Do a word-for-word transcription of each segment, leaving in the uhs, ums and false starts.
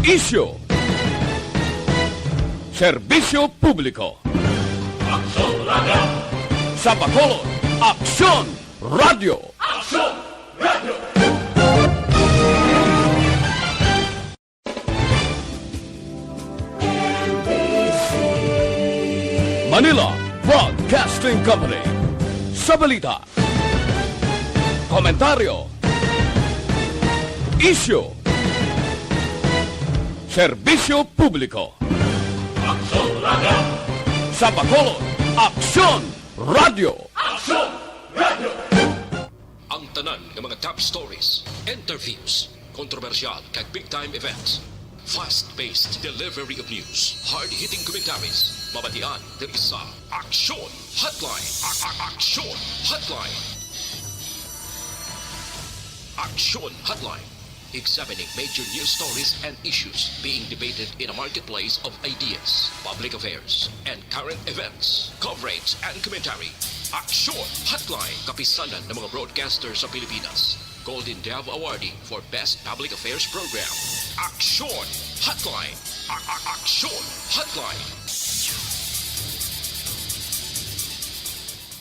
Isyu. Serbisyo publiko. Aksyon Radio. Sa Bacolod, Aksyon Radio. Aksyon Radio. Manila Broadcasting Company. Sa balita, komentaryo, isyu, serbisyo publiko. Aksyon Radio. Sa Bacolod, Aksyon Radio. Aksyon Radio. Ang tanan nga mga top stories, interviews, kontrobersyal kag big time events. Fast-paced delivery of news, hard-hitting commentaries, mabatian diri sa Aksyon Hotline. A- a- Aksyon Hotline. Aksyon Hotline. Examining major news stories and issues being debated in a marketplace of ideas, public affairs, and current events. Coverage and commentary. Aksyon Hotline. Kapisanan ng mga broadcaster sa Pilipinas. Golden Dove Awardee for Best Public Affairs Program. Aksyon Hotline. A- a- Aksyon Hotline.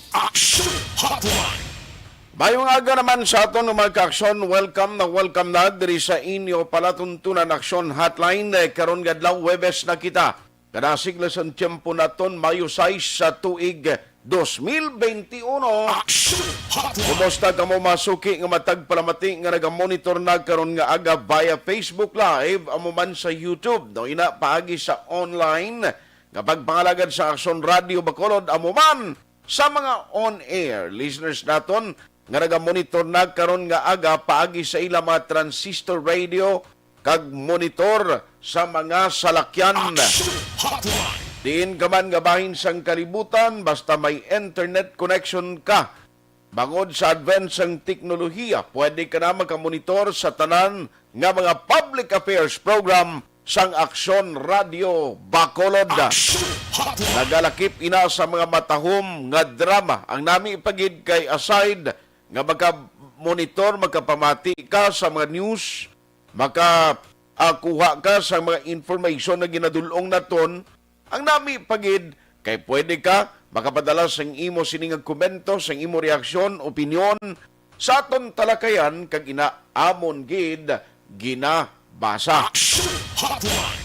Aksyon Hotline. Mayong aga naman sa aton, mga kaaksyon. Welcome na welcome na diri sa inyo palatuntunan, Aksyon Hotline. Eh, karon nga adlaw, Huwebes na kita. Kadasig lang sang tiyempo naton, Mayo sais sa tuig dos mil benti uno. Aksyon Hotline. Kumusta kamo, mga suki nga matag palamati nga nagamonitor na karon nga aga via Facebook Live, amo man sa YouTube, no? Ina paagi sa online nga pagpangalagad sa Aksyon Radio Bacolod, amo man sa mga on-air listeners naton nga nagamonitor na karon nga aga paagi sa ila mga transistor radio kag monitor sa mga salakyan. Aksyon Hotline. Diin ka man nga bahin sang kalibutan, basta may internet connection ka. Bangod sa advance sang teknolohiya, pwede ka na makamonitor sa tanan nga mga public affairs program sang Aksyon Radio Bacolod. Aksyon Hotline. Nagalakip ina sa mga matahom nga drama. Ang nami pa gid kay aside nga makamonitor, makapamati ka sa mga news, maka, ah, kuha ka sa mga information na ginadul-ong naton, ang nami pa gid kay pwede ka makapadala sang imo sini nga komento, sang imo reaksyon, opinyon sa aton talakayan, kag ina amon gid ginabasa. Aksyon Hotline.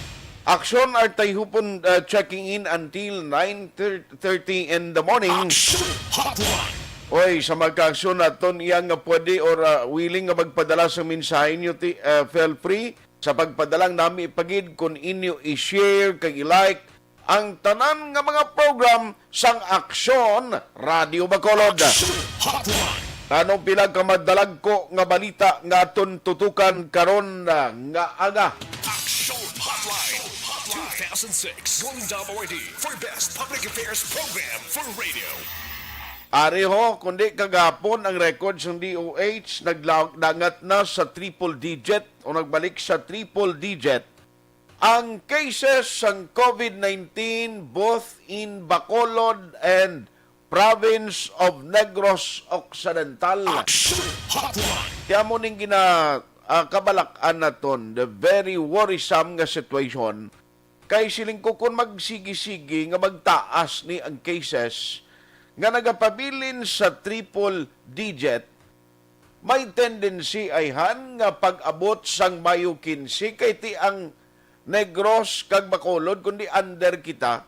Aksyon, Artay Hupon, uh, checking in until nine thirty in the morning. Aksyon Hotline. Oy, sa mga kaaksyon naton, iya nga pwede or, uh, willing nga magpadala sa mensahe nyo, ti, uh, feel free. Sa pagpadalang nami pagid kung inyo i-share kag i-like ang tanan nga mga program sang Aksyon Radio Bacolod. Aksyon Hotline. Tanong pila ka madalagko nga balita nga aton tutukan karon, ah, nga aga. Aksyon Hotline two thousand six Golden Dove Awardee for Best Public Affairs Program for Radio. Ari ho, kundi kagapon ang record sang D O H nagla-, dangat na sa triple digit o nagbalik sa triple digit ang cases sang COVID nineteen both in Bacolod and province of Negros Occidental. Action Hotline. Kaya mo ning gina, ah, kabalak-an naton, the very worrisome nga situation. Kay siling ko, kung magsigi-sigi nga magtaas ni ang cases nga nagapabilin sa triple digit, may tendency ayhan nga pag-abot sang Mayo quince, kay ti ang Negros kag Bacolod, kundi under kita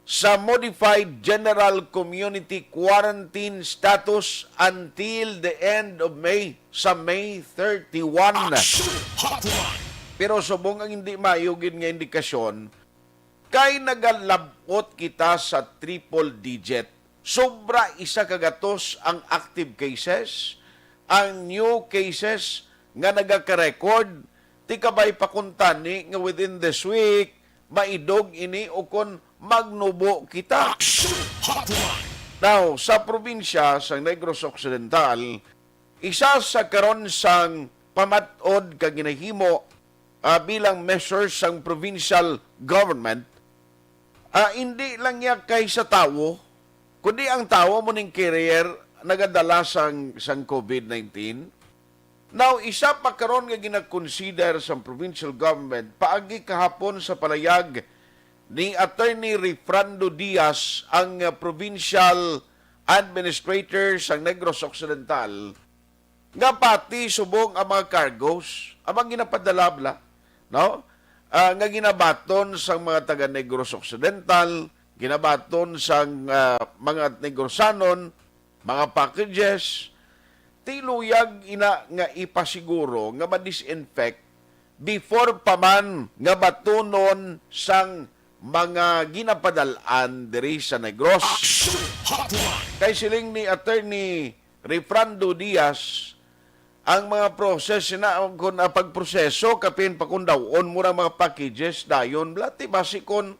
sa modified general community quarantine status until the end of May, sa May thirty-one. Action Hotline. Pero subong ang hindi maayo gid nga indikasyon, kay nagalab-ot kita sa triple digit. Sobra isa ka gatos ang active cases, ang new cases nga nagaka-record. Ti kabay pa kuntani nga within this week, maidog ini o kon magnubo kita. Action Hotline. Now, sa probinsya sa Negros Occidental, isa sa karon sang pamat-od ka ginahimo, ah, bilang measure sang provincial government, ah, hindi lang niya kay sa tawo, kundi ang tawo mo ning carrier nagadala sang, sang COVID nineteen. Now, isa pa karon nga ginakonsider sa provincial government, paagi kahapon sa palayag ni Attorney Refrando Diaz, ang, uh, provincial administrator sa Negros Occidental, nga pati subong ang mga cargos, ang mga ginapadala bala, no? Ah, nga ginabaton sang mga taga Negros Occidental, ginabaton sang, ah, mga Negrosanon, mga packages, ti luyag ina nga ipasiguro nga ma-disinfect before pa man nga batunon sang mga ginapadal-an diri sa Negros. Action Hotline! Kay siling ni Attorney Refrando Diaz, ang mga process na, kung, ah, pagproseso, kapin pa kung daw-on mo ra mga packages, dayon, bala, ti basi kon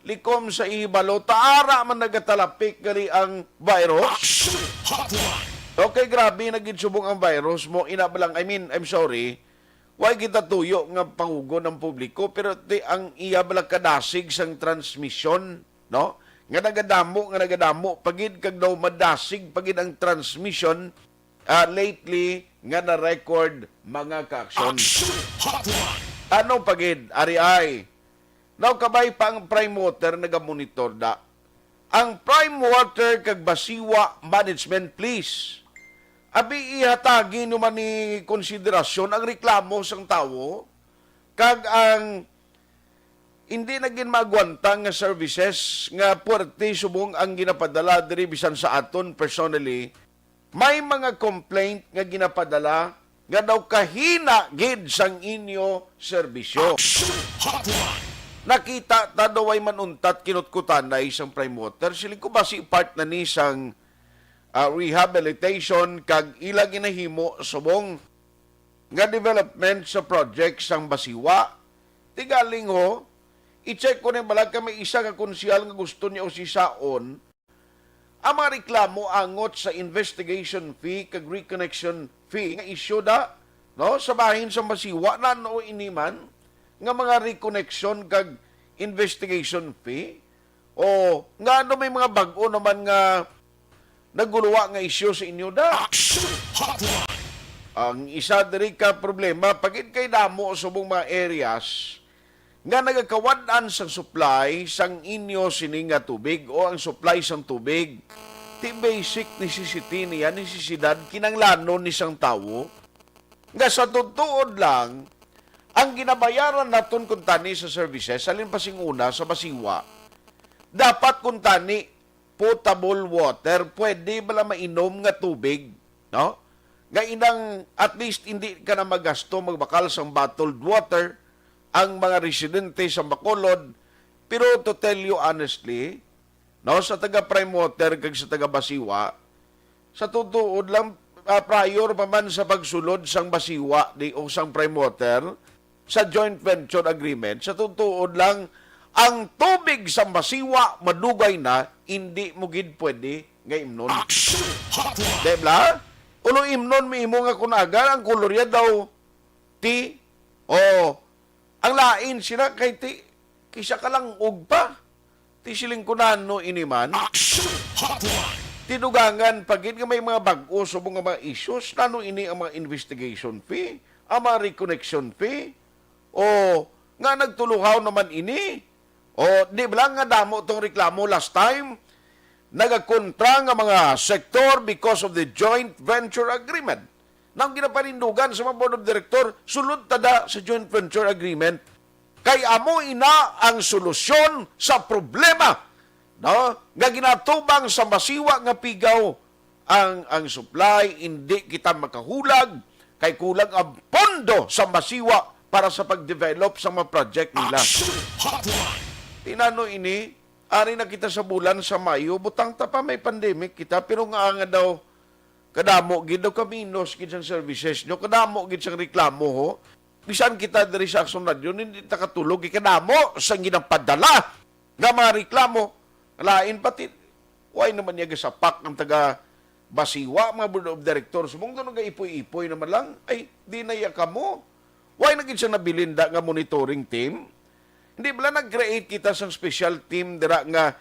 likom sa ihibalo, taara man nagatalapik gali ang virus. Action Hotline! Okay, grabe na gid subong ang virus mo, ina ba lang, I mean, I'm sorry, way kita tuyo nga pangugon ang publiko, pero ti ang iya bala kadasig sang transmission, no? Nga nagadamo, nga nagadamo, pagid kag daw madasig pagid ang transmission, ah, lately nga na-record, mga ka-aksyon. Action Hotline! Ano pagid, ari ay? Now, kabay pa ang Prime Water nagamonitor da. Ang Prime Water kag Basiwa Management, please. Abi, ihatagi nyo man ni konsiderasyon ang reklamo sang tawo kag ang hindi na gid maagwanta nga services nga puwerte subong ang ginapadala diri bisan sa aton personally. May mga complaint nga ginapadala nga daw kahina gid sang inyo serbisyo. Action Hotline! Nakita ta daw ay manuntat kinutkutanay sang Prime Water. Siling ko basi part na ni sang, ah, rehabilitation kag ila ginahimo subong nga development sa project sang Basiwa. Ti galing ho, i-check ko ni balag kay may isa ka konsehal nga gusto niya usisaon ang mga reklamo angot sa investigation fee kag reconnection fee nga issue da, no, sa bahin sang Basiwa. Nano ini man nga mga reconnection kag investigation fee? O nga ano may mga bag-o naman nga naguluwa nga issue sa inyo da? Action Hotline! Ang isa diri ka problema, pagid kay damo subong mga areas nga nagakawad-an sang supply sang inyo sini nga tubig o ang supply sang tubig. Ti basic necessity niya, necesidad, kinanglanon ni sang tawo. Nga sa tuod-tuod lang, ang ginabayaran naton kuntani sa services, halin pa sing una, sa Basiwa, dapat kuntani potable water, pwede bala mainom nga tubig, no? Nga inang at least hindi ka na magasto magbakal sang bottled water ang mga residente sa Bacolod. Pero to tell you honestly, no, sa taga Prime Water kag sa taga Basiwa, sa tutuod lang, ah, prior pa man sa pagsulod sang Basiwa di o sang Prime Water sa joint venture agreement, sa tutuod lang, ang tubig sa Basiwa madugay na, hindi mo gid pwede nga imnon. Action Hotline! Di bala? Ulo imnon mo imo nga kunagan, ang kolorya daw ti, o, ang lain sila kay ti, kisa ka lang ugpa. Ti siling ko, nano ini man? Action Hotline! Tidugangan pa gid nga may mga bag-o subong nga mga issues. Nano ini ang mga investigation fee, ang mga reconnection fee? O nga nagtuluhaw naman ini? O di ba lang nga damo tong reklamo last time? Nagakontra nga mga sektor because of the joint venture agreement. Nang ginapanindugan sa mga board of director, sulod ta da sa joint venture agreement. Kay amo ina ang solusyon sa problema, no, nga ginatubang sa Basiwa nga pigaw ang, ang supply, hindi kita makahulag kay kulang ang pondo sa Basiwa para sa pag-develop sa mga project nila. Action Hotline! Tinano ini, ari na kita sa bulan sa Mayo, butang ta pa may pandemic kita, pero nga nga daw kadamo gid daw kaminos gid sang services nyo, kadamo gid sang reklamo ho. Bisan kita diri sa Action Radio, hindi ta katulog, ikadamo sang ginapadala nga mga reklamo. Lain pati, why naman niya gasapak ang taga Basiwa, mga board of directors? Mong doon nagaipoy-ipoy naman lang, ay, di na iya kamo. Why na gid siya nabilin da nga monitoring team? Hindi bala nag-create kita sang special team dira nga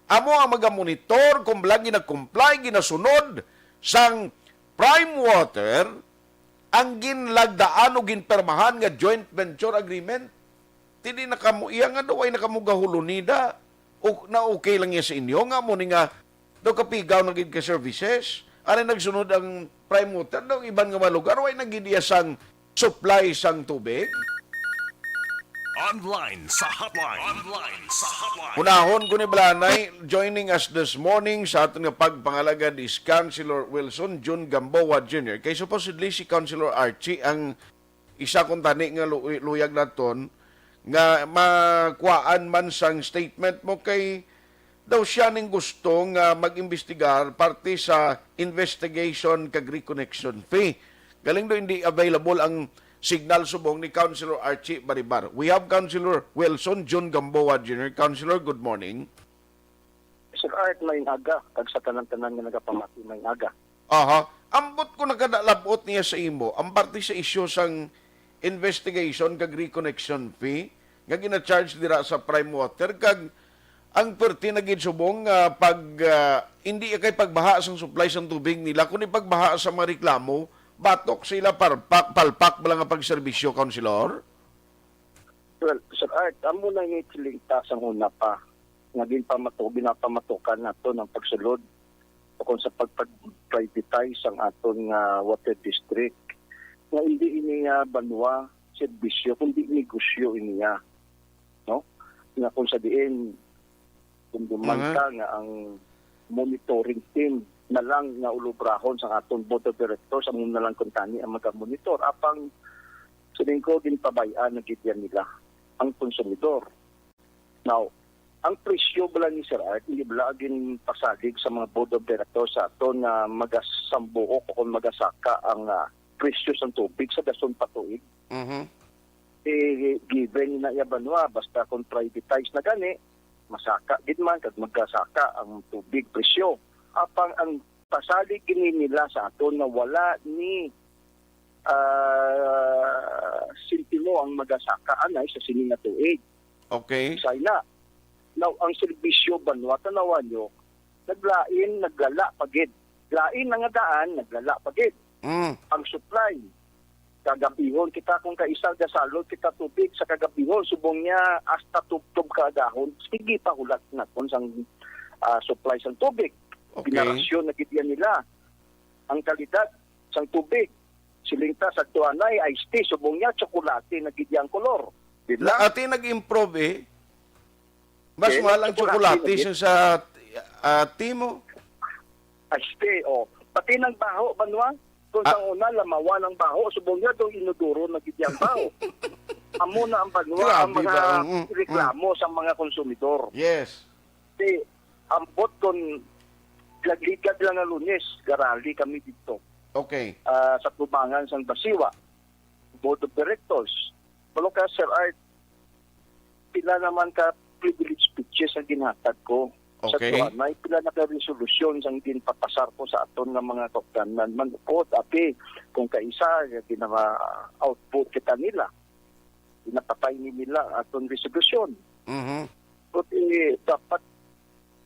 amo ang magamonitor kung bala gina-comply, ginasunod sang Prime Water ang ginlagdaan o ginpirmahan nga joint venture agreement? Ti di na kamo, iya nga daw ay na kamo gahulunida. O na okay lang niya sa inyo nga mo ni nga daw kapigaw na gid ka services. Ari nagsunod ang Prime Water daw iban nga mga lugar, way na gid iya sang supply sang tubig. Online sa hotline. Online sa hotline. Unahon ko ni Blanay, joining us this morning sa aton nga pagpangalagad is Councilor Wilson Jun Gamboa Junior. Kay supposedly si Councilor Archie ang isa kuntani nga lu-, luyag naton nga makuhaan man sang statement mo kay daw siya ning gusto nga mag-imbestigar parte sa investigation kag reconnection fee. Galing do hindi available ang signal subong ni Councilor Archie Baribar. We have Councilor Wilson Jun Gamboa Junior Councilor, good morning. Sir Art, maayong aga, kag sa tanan-tanan nga nagapamati, maayong aga. Aha. Ambot ko nakadalabot niya sa imo, ang parte sa isyu sang investigation kag reconnection fee nga gina-charge dira sa Prime Water, kag ang perti na gid subong nga pag, ah, hindi kay pagbaha sang supply sang tubig nila, kundi pagbaha sa mga reklamo batok sa ila parpak, palpak bala nga pagserbisyo, Councilor? Well, Sir Art, amo na ini siling ta sang una pa nga ginpamato-, ginapamatukan nato ang pagsulod o kung sa pagpag-privatize sang aton nga water district, nga hindi ini nga banwa serbisyo, kundi negosyo ini nga, no? Nga kung sa diin, kung Aha. dumanta nga ang monitoring team na lang nga ulobrahon sa aton board of directors, amo na lang kuntani ang magamonitor. Apang siling ko, ginpabay-an na gid yan nila ang konsumidor. Now, ang presyo bala ni Sir Art, hindi bala ginpasalig sa mga board of directors sa aton nga magasambuok o kung magasaka ang, ah, presyo sang tubig sa dason pa tuig. Mhm. Eh, given na iya banwa, basta kung privatize na gani, masaka gid man kag magasaka ang tubig presyo. Apang ang pasalig gini nila sa aton nga wala ni, ah, sentimo ang magasaka anay sa sini nga tuig. Okay. Say na. Now, ang serbisyo banwa, tanawan nyo, naglain, naglala pa gid. Lain na nga daan, naglala pa gid. Mm. Ang supply, kagabihon kita kung kaisa gasalod kita tubig sa kagabihon, subong niya hasta tubtob kaagahon, sige pa hulat naton sang, ah, supply sang tubig. Okay. Ginarasyon na gid yan nila ang kalidad sang tubig. Siling ta sa tuanay, iced tea, subong niya, tsokolate na gid yang kolor. Di ba? La-, ati nag-improve eh. Mas Eh, mahal ang tsokolate tsokolate na gid. Sa, sa, ah, tea mo. Iced tea, oh. Pati nang baho, banwa. Kung Ah. sang una, lamawan ang baho, subong niya, daw inodoro na gid yang baho. Amo na ang banwa, ang Grabe mga ba? Mm, mm. reklamo sa mga konsumidor. Yes. Ti, ambot kon lagligad lang nga Lunes, garali kami dito. Okay. Ah, sa tubangan sang Basiwa, Board of Directors. Malo ka, Sir Art, pila naman ka privilege speeches ang ginhatag ko. Sa Okay. tuanay, pila na ka resolusyon ang ginpapasar ko sa aton nga mga kaupdanan. Man, upod, api, kung kaisa, gina-output kita nila. Ginapatay ni nila aton resolusyon. Mhm. But, eh, dapat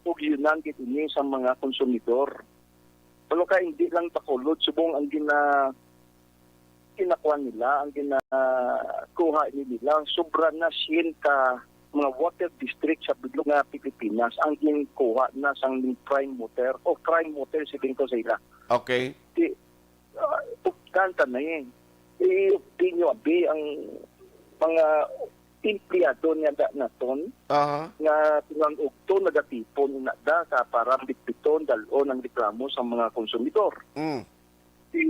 ugyunan gid ini sa mga konsumidor. Pero ka hindi lang Bacolod, subong ang gina-, ginakuha nila, ang ginakuha ni nila, sobra na sien ka mga water district sa bilog nga Pilipinas ang ginkuha na sang Prime Water o Prime Water, siling ko sa ila. Okay. Di, ah, tugtan ta na eh. I-obtain nyo abi ang mga empleyado niya da naton Aha. nga tungang ugto nagatipon na da ka para bitbiton, dal-on ang reklamo sa mga konsumidor. Mm. Di,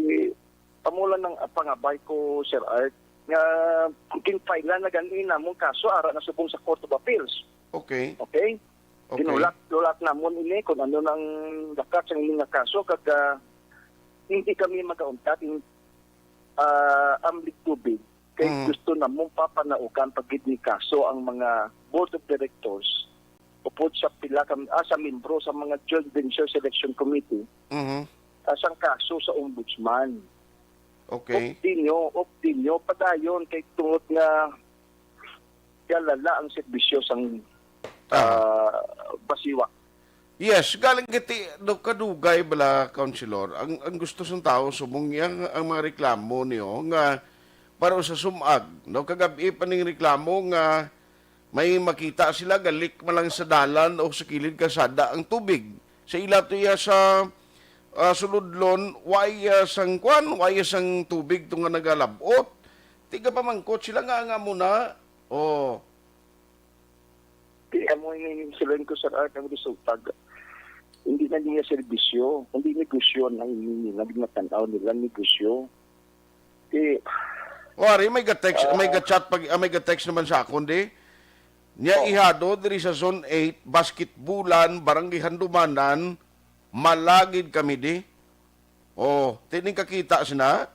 amo lang ang pangabay ko, Sir Art, nga ginfile na gani namong kaso ara na subong sa Court of Appeals. Okay. Okay? Okay. Ginulat-ulat namon ini kung ano nang lakat sa ining nga kaso, kag, ah, hindi kami magauntat in, ah, amlig tubig. Kay Mm. gusto namon papanaugan pa gid ni kaso ang mga board of directors upod sa pila ka, ah, sa membro sa mga joint venture selection committee, Mhm. ah, sang kaso sa ombudsman. Okay. Update nyo, update nyo, padayon kay tungod nga galala ang serbisyo sang, Tama. ah, Basiwa. Yes, galing kiti do kadugay bala, Councilor. Ang, ang gusto sang tawo subong yang ang mga reklamo niyo nga para sa sumag, no? Kagab-i pa ning reklamo nga may makita sila galik man lang sa dalan o sa kilid kalsada ang tubig. Sa ila to iya sa, ah, Suludlon, way, ah, sang kwan, way sang tubig to nga nagalab-ot. Tiga pamangkot sila nga, nga muna. Oh. Kaya mo ini siling ko, Sir Art, ang resulta. Hindi na niya serbisyo, hindi negosyo na ini nila, nagmatan-aw nila negosyo. Di, Wari, may ga-text, may ah, ga-chat pag, ah, may ga-text naman sa akon, di. Niya Oh. ihado diri sa Zone eight, Basketbulan, Barangay Handumanan, malagid kami, di. Oh, tining kakita sina.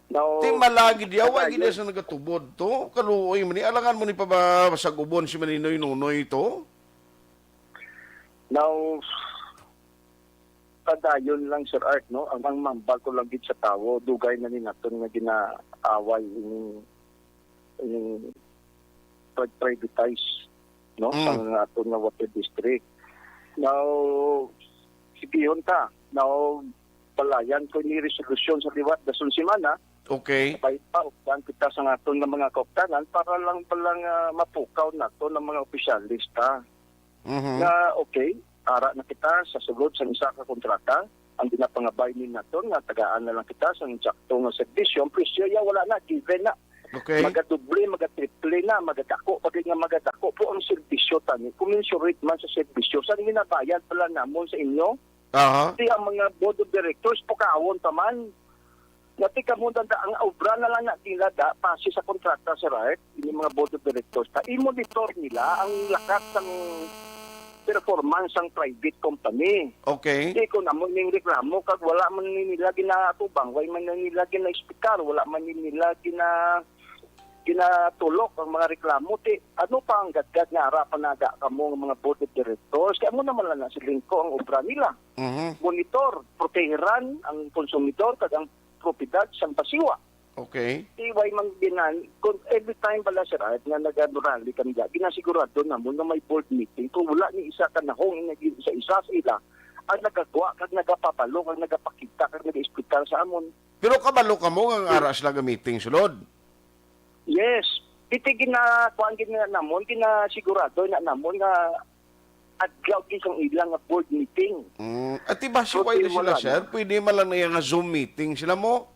Now, Ti malagid yaw, ay, again, sa nagatubod to. Kaluoy man ni, alangan mo ni pabasag-ubon si Maninoy Nunoy to. Now, padayon lang, Sir Art, no? Ang, ang mambal ko lang gid sa tawo, dugay na ni naton nga ginaaway ining, ining pag-privatize, no? Mm. Sa aton nga water district. Now, sigihon ta, now, palayan ko ni resolusyon sa liwat dason semana, Okay. Sabay pa, updan kita sa aton nga mga kaupdanan para lang, lang, ah, mapukaw nato ng mga opisyalista. Mhm. Nga, okay, ara na kita sa sulod sang isa ka kontrata. Ang ginapangabay ni naton nga tagaan na lang kita sa insakto nga serbisyo. Ang presyo ya wala na, given na. Okay. Magadoble, magatriple na, magadako, pag nga magadako po ang serbisyo tani. Commensurate man sa serbisyo. Sa ginabayad pala namon sa inyo, Aha. Di ang mga board of directors, pukawon pa man. Nga ti kamo, danda, ang obra na lang na nila da, base sa kontrata, Sir Art, ini mga board of directors, ta, i-monitor nila ang lakat sang performance sang private company. Okay. Di ko namo ning reklamo, kag wala man ni nila ginaatubang, wala man ni nila gina-explicar, wala man ni nila gina-, ginatulok ang mga reklamo. Ti, ano pa ang gadgad nga ara pa naga kamo nga mga board of directors? Kaya mo naman lang na siling ko ang obra nila. Mhm. Monitor, proteheran ang konsumidor kag ang propiedad sang pasiwa. Okay. Ti way man ginan, kung every time bala, Sir Art, nga nagarally kami dyan, ginasigurado namon nga may board meeting. Kung wala ni isa ka nahong nga gi-, sa isa sa ila, ang nagagwa kag nagapabalo kag nagapakita kag nag-explicar sa amon. Pero kabalo kamo nga ang ara sila ga meeting sulod? Yes. Iti gina-, kuan gid na namon, ginasigurado na namon nga adlaw gid ang ilang nga board meeting. Mm, ati ba si So, way na sila, wala sir? na. Pwede man lang na iya nga Zoom meeting sila mo?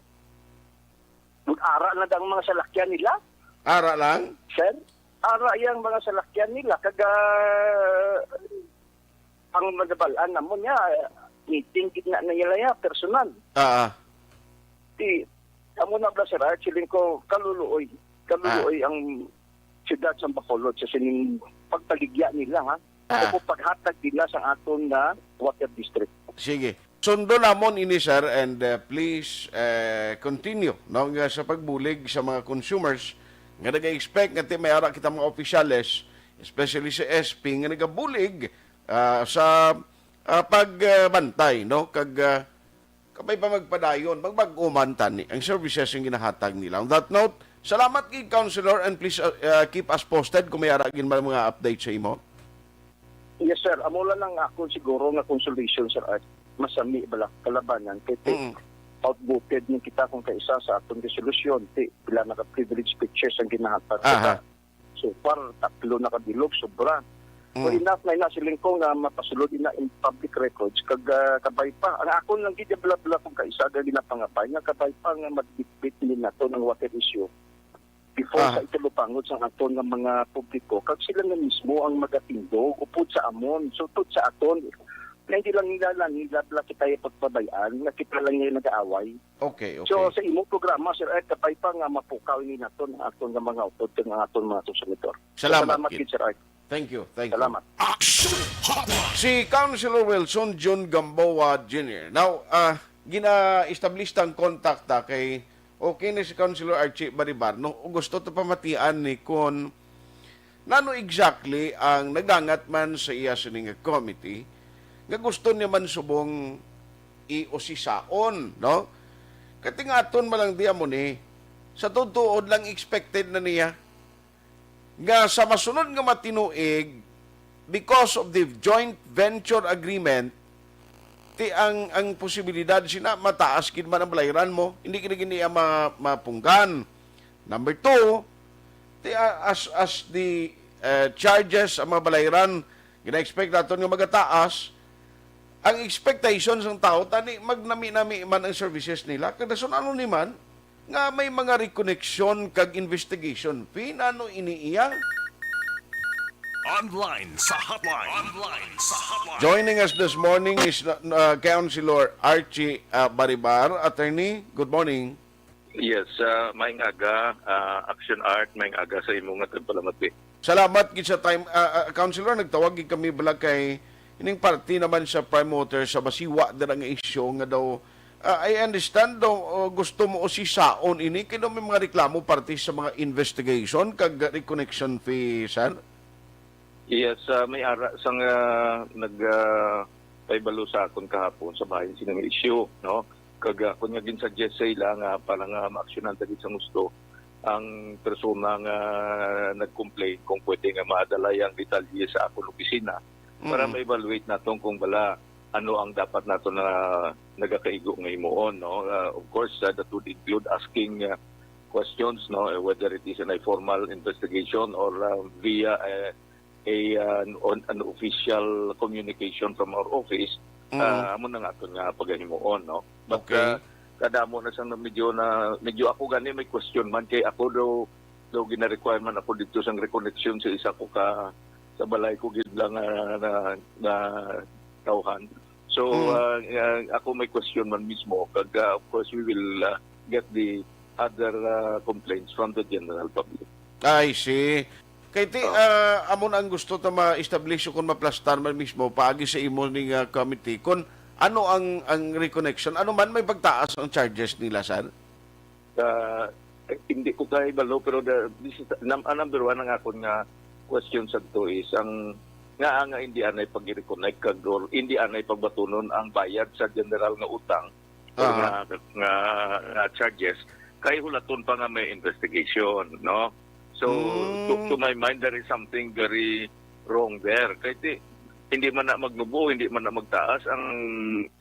Mag-ara na ang mga salakyan nila, Ara lang? sir. Ara yang mga salakyan nila. Kag, ah, ang madabal-an namo niya, meeting gid na nila ya, personal. Ah, ah. Di, amo na ba, Sir Art, siling ko, kaluluoy. Kaluluoy Ah. ang siyudad sa Bacolod sa sining pagbaligya nila, ha? Ah. O paghatag nila sa aton nga water district. Sige. Sundo namon ini, sir, and, uh, please, uh, continue, no, nga sa pagbulig sa mga consumers nga nag-expect nga ti may ara kita mga opisyales, especially sa S P, nga nagabulig, uh, sa, uh, pagbantay, no, kag, uh, kabay pa magpadayon, magbag-o man tani ang services nga ginahatag nila. On that note, salamat kay Councilor, and please, uh, uh, keep us posted kung may ara gid mga update sa imo. Yes, sir. Amo lang ang akon siguro nga consolation, Sir Art. Masami bala kalabanan kay ti Mm. outvoted man kita kung kaisa sa aton resolusyon, ti pila na ka privilege speeches ang ginahatag Aha. kita. So far, tatlo na ka bilog, sobra. So Mm. enough na ina siling ko nga mapasulod ina in public records kag, ah, kabay pa. Ang akon lang gid bala-bala kung kaisa nga ginapangabay nga kabay pa nga magbitbit din nato ng water issue before Aha. sa italupangod sa aton nga mga publiko, kag sila na mismo ang magatindog upod sa amon, sutod sa aton. Na hindi lang nila lang nila lang kita yung pagpabayaan, na kita lang yung nag-aaway. Okay, okay. So, sa imong programa, Sir Art, kabay pa nga mapukaw ini naton ang aton nga mga utod kag ang aton mga konsumidor. So, Salamat, salamat Kit. gid, Sir Art. Thank you, thank you. Salamat. Action Hotline. Si Councilor Wilson Jun Gamboa Junior. Now, ah, gina-establish ang contact ta kay okay na si Councilor Archie Baribar, no? O gusto to pamatian ni kon nano exactly ang nagangat man sa iya sini nga committee nga gusto niya man subong iusisaon, no? Katingaton man lang di amo ni, sa tuod-tuod lang expected na niya. nga sa masunod nga matinuig, because of the joint venture agreement, ti ang, ang posibilidad sina mataas gid man ang balayran mo, hindi gid gini ang ma-, mapunggan. Number two, ti, ah, as, as the, eh, charges ang mga balayran, gina-expect naton nga magataas, ang expectation sang tawo tani magnami-nami man ang services nila. Kag dason ano ni man nga may mga reconnection kag investigation fee, nano ini iya? Online sa hotline. Online sa hotline. Joining us this morning is, uh, uh, Councilor Archie, uh, Baribar. Attorney, good morning. Yes, uh, maayong aga, uh, Action Art, maayong aga sa imo nga tagpalamati. Salamat gid sa time, uh, uh, Councilor. Nagtawag gid kami bala kay ining parte naman sa Prime Water sa Basiwa dira nga isyu nga daw, uh, I understand daw, uh, gusto mo usisaon ini kay daw may mga reklamo parte sa mga investigation kag reconnection fee, sir. Yes, ah, may ara sang, ah, nag, ah, pahibalo sa akon kahapon sa bahin sining issue, no? Kag, ah, akon nga gin-suggest sa ila nga para nga ma-actionan ta gid sang husto ang persona nga nag-complain, kung pwede nga madala ang detalye sa akon opisina para Mm. ma-evaluate naton kung bala ano ang dapat naton na nagakaigo nga himuon, no? Ah, of course, ah, that would include asking, ah, questions, no? Eh, whether it is in a formal investigation or, ah, via, eh, a, uh, an, an official communication from our office, Mm. ah, amo na nga aton nga pagahimuon, no? But, Okay. ah, kadamo na sang medyo na, medyo ako gani may question man kay ako daw, daw gina-require man ako dito sang reconnection sa isa ko ka, sa balay ko gid lang, ah, na, na tawhan. So, Mm. ah, ah, ako may question man mismo, kag, ah, of course, we will, ah, get the other, ah, complaints from the general public. I see. Kay ti, Oh. ah, amo na ang gusto ta ma-establish o kung maplastar man mismo paagi sa imo ning, ah, committee, kung ano ang, ang reconnection, ano man may pagtaas ang charges nila, sir? Ah, eh, hindi ko kay balo, pero the, this is, num-, ang number one ang akon nga question sa to is ang nga, nga hindi anay pag-reconnect kag or hindi anay pagbatunon ang bayad sa general nga utang or Aha. nga, nga, nga charges kay hulaton pa nga may investigation, no? So, to, Mm. to my mind, there is something very wrong there. Kay ti, hindi man na magnubo, hindi man na magtaas ang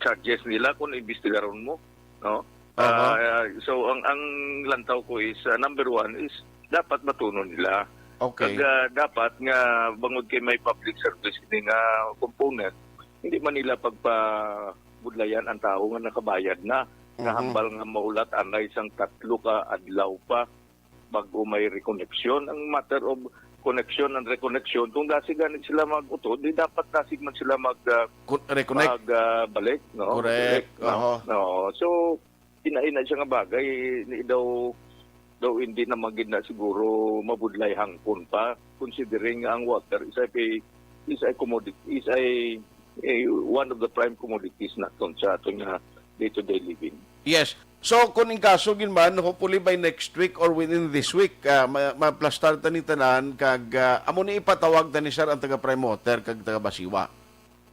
charges nila kung imbestigaron mo, no? Aha. Ah, so, ang, ang lantaw ko is, ah, number one is, dapat batunon nila. Okay. Kag, ah, dapat nga, bangod kay may public service ini nga component, hindi man nila pagpabudlayan ang tawo nga nakabayad na, nga Mhm. hambal nga maulat anay sang tatlo ka adlaw pa bago may reconnection. Ang matter of connection and reconnection, kung dasig gani sila mag-utod, di dapat dasig man sila mag, ah, Kun-, reconnect. mag, ah, balik, no? Correct. Balik, no? Oho. No. So, ina-ina siya nga bagay, ni daw, daw hindi na magid na siguro mabudlay hangkon pa, considering nga ang water is a, is a commodity, is a, a one of the prime commodities naton sa aton nga day-to-day living. Yes. So, kung in kaso gid man, hopefully by next week or within this week, ah, ma-, maplastar ta ni tanan kag, ah, amo ni ipatawag ta ni sir ang taga Prime Water kag taga Basiwa.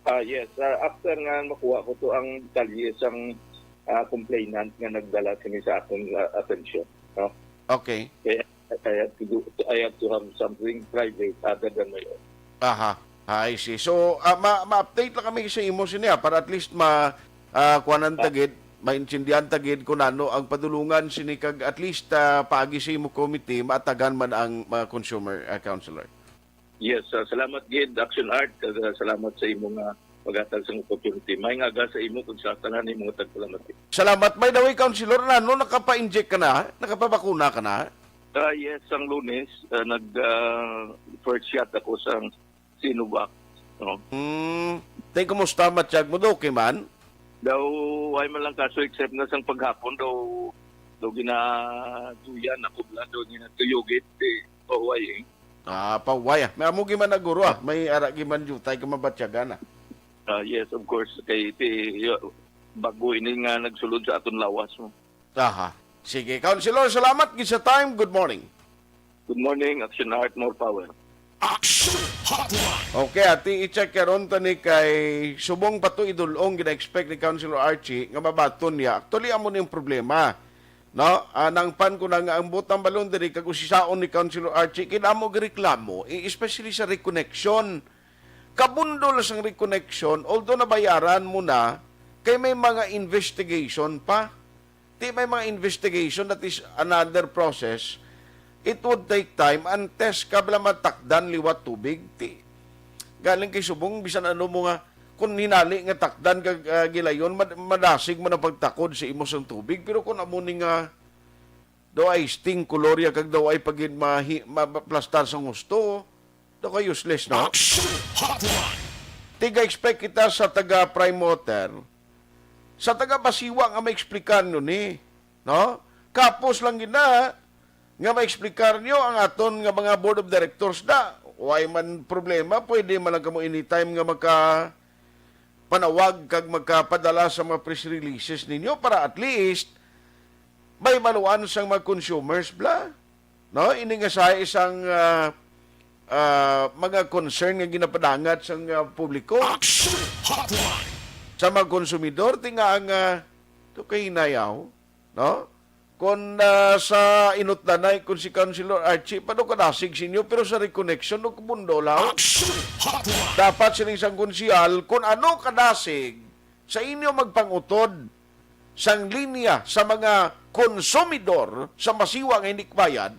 Ah, yes. Ah, after nga makuha ko to ang detalye sang, ah, complainant nga nagdala sini sa akong, ah, atensyon, no? Okay. Kaya I have to do, I have to have something private other than my own. Aha. I see. So, ah, ma-, ma-update lang kami sa imo sini, ah, para at least ma-, ah, kuwanan ta Ah. gid, maintindihan ta gid kung ano ang padulungan sini kag at least, ah, paagi sa imo committee, maatagan man ang mga consumer, ah, counselor. Yes, ah, salamat gid, Action Art, kag, ah, salamat sa imo nga paghatag sang opportunity. May nga aga sa imo kag sa tanan imo nga tagpalamati. Salamat. By the way, Councilor, na, no, nakapa-inject ka na? Nakapabakuna ka na? Ah, yes, sang Lunes, ah, nag, ah, first shot ako sa Sinovac, no? Hmm. Tay, kumusta, matyag mo? Do, okay man? Daw, ay man lang kaso, except nga sang paghapon, daw, daw ginaduyan ako, bala, daw ginatuyugit, eh, pahuway, eh. Ah, pahuway, ah. May amo giman na guro, ah. May ara giman jutay ka mabatyagan, ah. Ah, yes, of course. Kay, ti, yo, bago ini nga nagsulod sa aton lawas, no? Aha. Sige, Councilor, salamat gid sa time. Good morning. Good morning, Action Art, more power. Action Hotline. Okay, ati, i-check karon tani kay subong pa to idul-ong gina-expect ni Councilor Archie nga mabaton niya. Actually, amo ni ang problema. No? Ah, nang pan ko na nga ang butang balon diri kag usisaon ni Councilor Archie, kinamo gireklamo, i-, especially sa reconnection. Kabundol sang reconnection, although nabayaran mo na, kay may mga investigation pa. Ti may mga investigation, that is another process. It would take time until ka bala matakdan liwat tubig. Ti, galing kay subong, bisan ano mo nga, kung hinali nga takdan kag, ah, gilayon, mad-, madasig man ang pagtakod sa imo sang tubig. Pero kung amo ni nga, daw ay sting, kolorya, kag daw ay pagin mahi-, ma-, maplastar sang husto, daw kay useless, no? Action Hotline! Tiga-expect kita sa taga Prime Water, sa taga Basiwa nga maexplikan nyo ni, no? Kapos lang gid na nga maexplikan nyo ang aton nga mga board of directors na. Way man problema, pwede man lang kamo anytime nga maka-, panawag kag magkapadala sa mga press releases ninyo para at least may maluan sang mga consumers, bla. No? Ini nga sa isang, ah, ah, mga concern nga ginapadangat sang, ah, publiko. Action Hotline! Sa mga konsumidor, ti nga ang, ah, to kay hinayaw, no? Kon, ah, sa inutdanay, kon si Councilor Archie, pa daw kadasig sa inyo, pero sa reconnection, no, kubundo, law? Action Hotline! Dapat sining sang konsihal, kung ano kadasig sa inyo magpangutod sang linya sa mga konsumidor sa Basiwa nga hindi kabayad,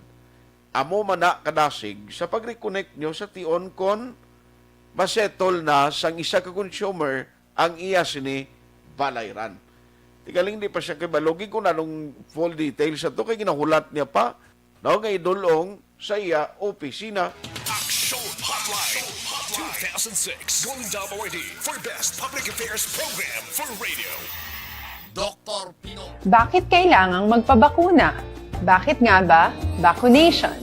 amo man na kadasig sa pag-reconnect nyo sa tion kon masettle na sang isa ka consumer ang iya sini balayran. Ti galing di pa siya kibalo gid kung anong full details sa to, kay ginahulat niya pa, no, nga idulong sa iya opisina. Action Hotline two thousand six Golden Dome Awardee for Best Public Affairs Program for Radio. Doktor Pinoy. Bakit kailangang magpabakuna? Bakit nga ba vaccination?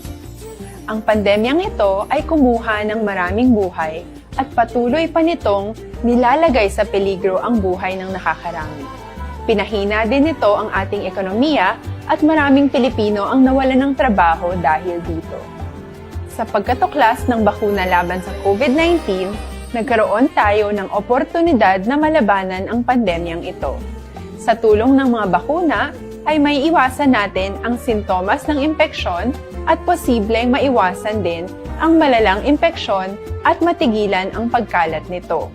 Ang pandemyang ito ay kumuha ng maraming buhay at patuloy pa nitong nilalagay sa peligro ang buhay ng nakakarami. Pinahina din nito ang ating ekonomiya at maraming Pilipino ang nawalan ng trabaho dahil dito. Sa pagkatuklas ng bakuna laban sa COVID nineteen, nagkaroon tayo ng oportunidad na malabanan ang pandemyang ito. Sa tulong ng mga bakuna, ay maiiwasan natin ang sintomas ng impeksyon at posibleng maiwasan din ang malalang impeksyon at matigilan ang pagkalat nito.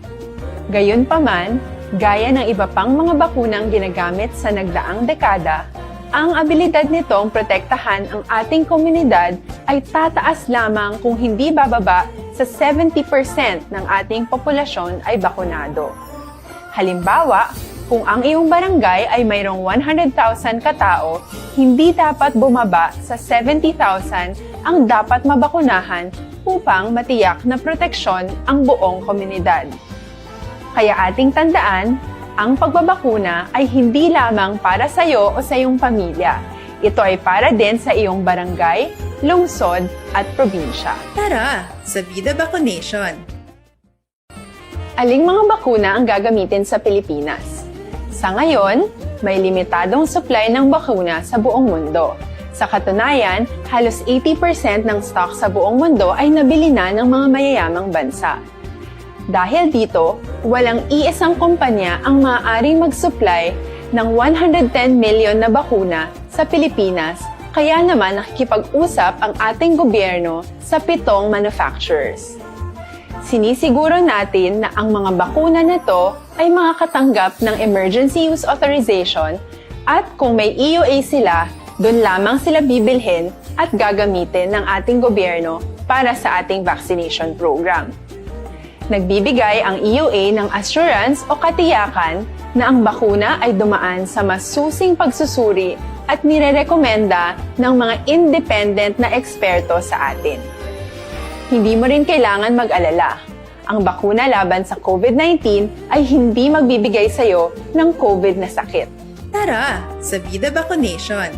Gayunpaman, gaya ng iba pang mga bakunang ginagamit sa nagdaang dekada, ang abilidad nitong protektahan ang ating komunidad ay tataas lamang kung hindi bababa sa seventy percent ng ating populasyon ay bakunado. Halimbawa, kung ang iyong barangay ay mayroong one hundred thousand katao, hindi dapat bumaba sa seventy thousand ang dapat mabakunahan upang matiyak na proteksyon ang buong komunidad. Kaya ating tandaan, ang pagbabakuna ay hindi lamang para sa iyo o sa iyong pamilya. Ito ay para din sa iyong barangay, lungsod, at probinsya. Tara, sa Vida Vaccination! Aling mga bakuna ang gagamitin sa Pilipinas? Sa ngayon, may limitadong supply ng bakuna sa buong mundo. Sa katunayan, halos eighty percent ng stock sa buong mundo ay nabili na ng mga mayayamang bansa. Dahil dito, walang iisang kumpanya ang maaaring mag-supply ng one hundred ten million na bakuna sa Pilipinas, kaya naman nakikipag-usap ang ating gobyerno sa pitong manufacturers. Sinisiguro natin na ang mga bakuna na to ay makakatanggap ng emergency use authorization at kung may E U A sila, doon lamang sila bibilhin at gagamitin ng ating gobyerno para sa ating vaccination program. Nagbibigay ang E U A ng assurance o katiyakan na ang bakuna ay dumaan sa masusing pagsusuri at nirerekomenda ng mga independent na eksperto sa atin. Hindi mo rin kailangan mag-alala. Ang bakuna laban sa COVID nineteen ay hindi magbibigay sa iyo ng COVID na sakit. Tara, sa Vida Vaccination!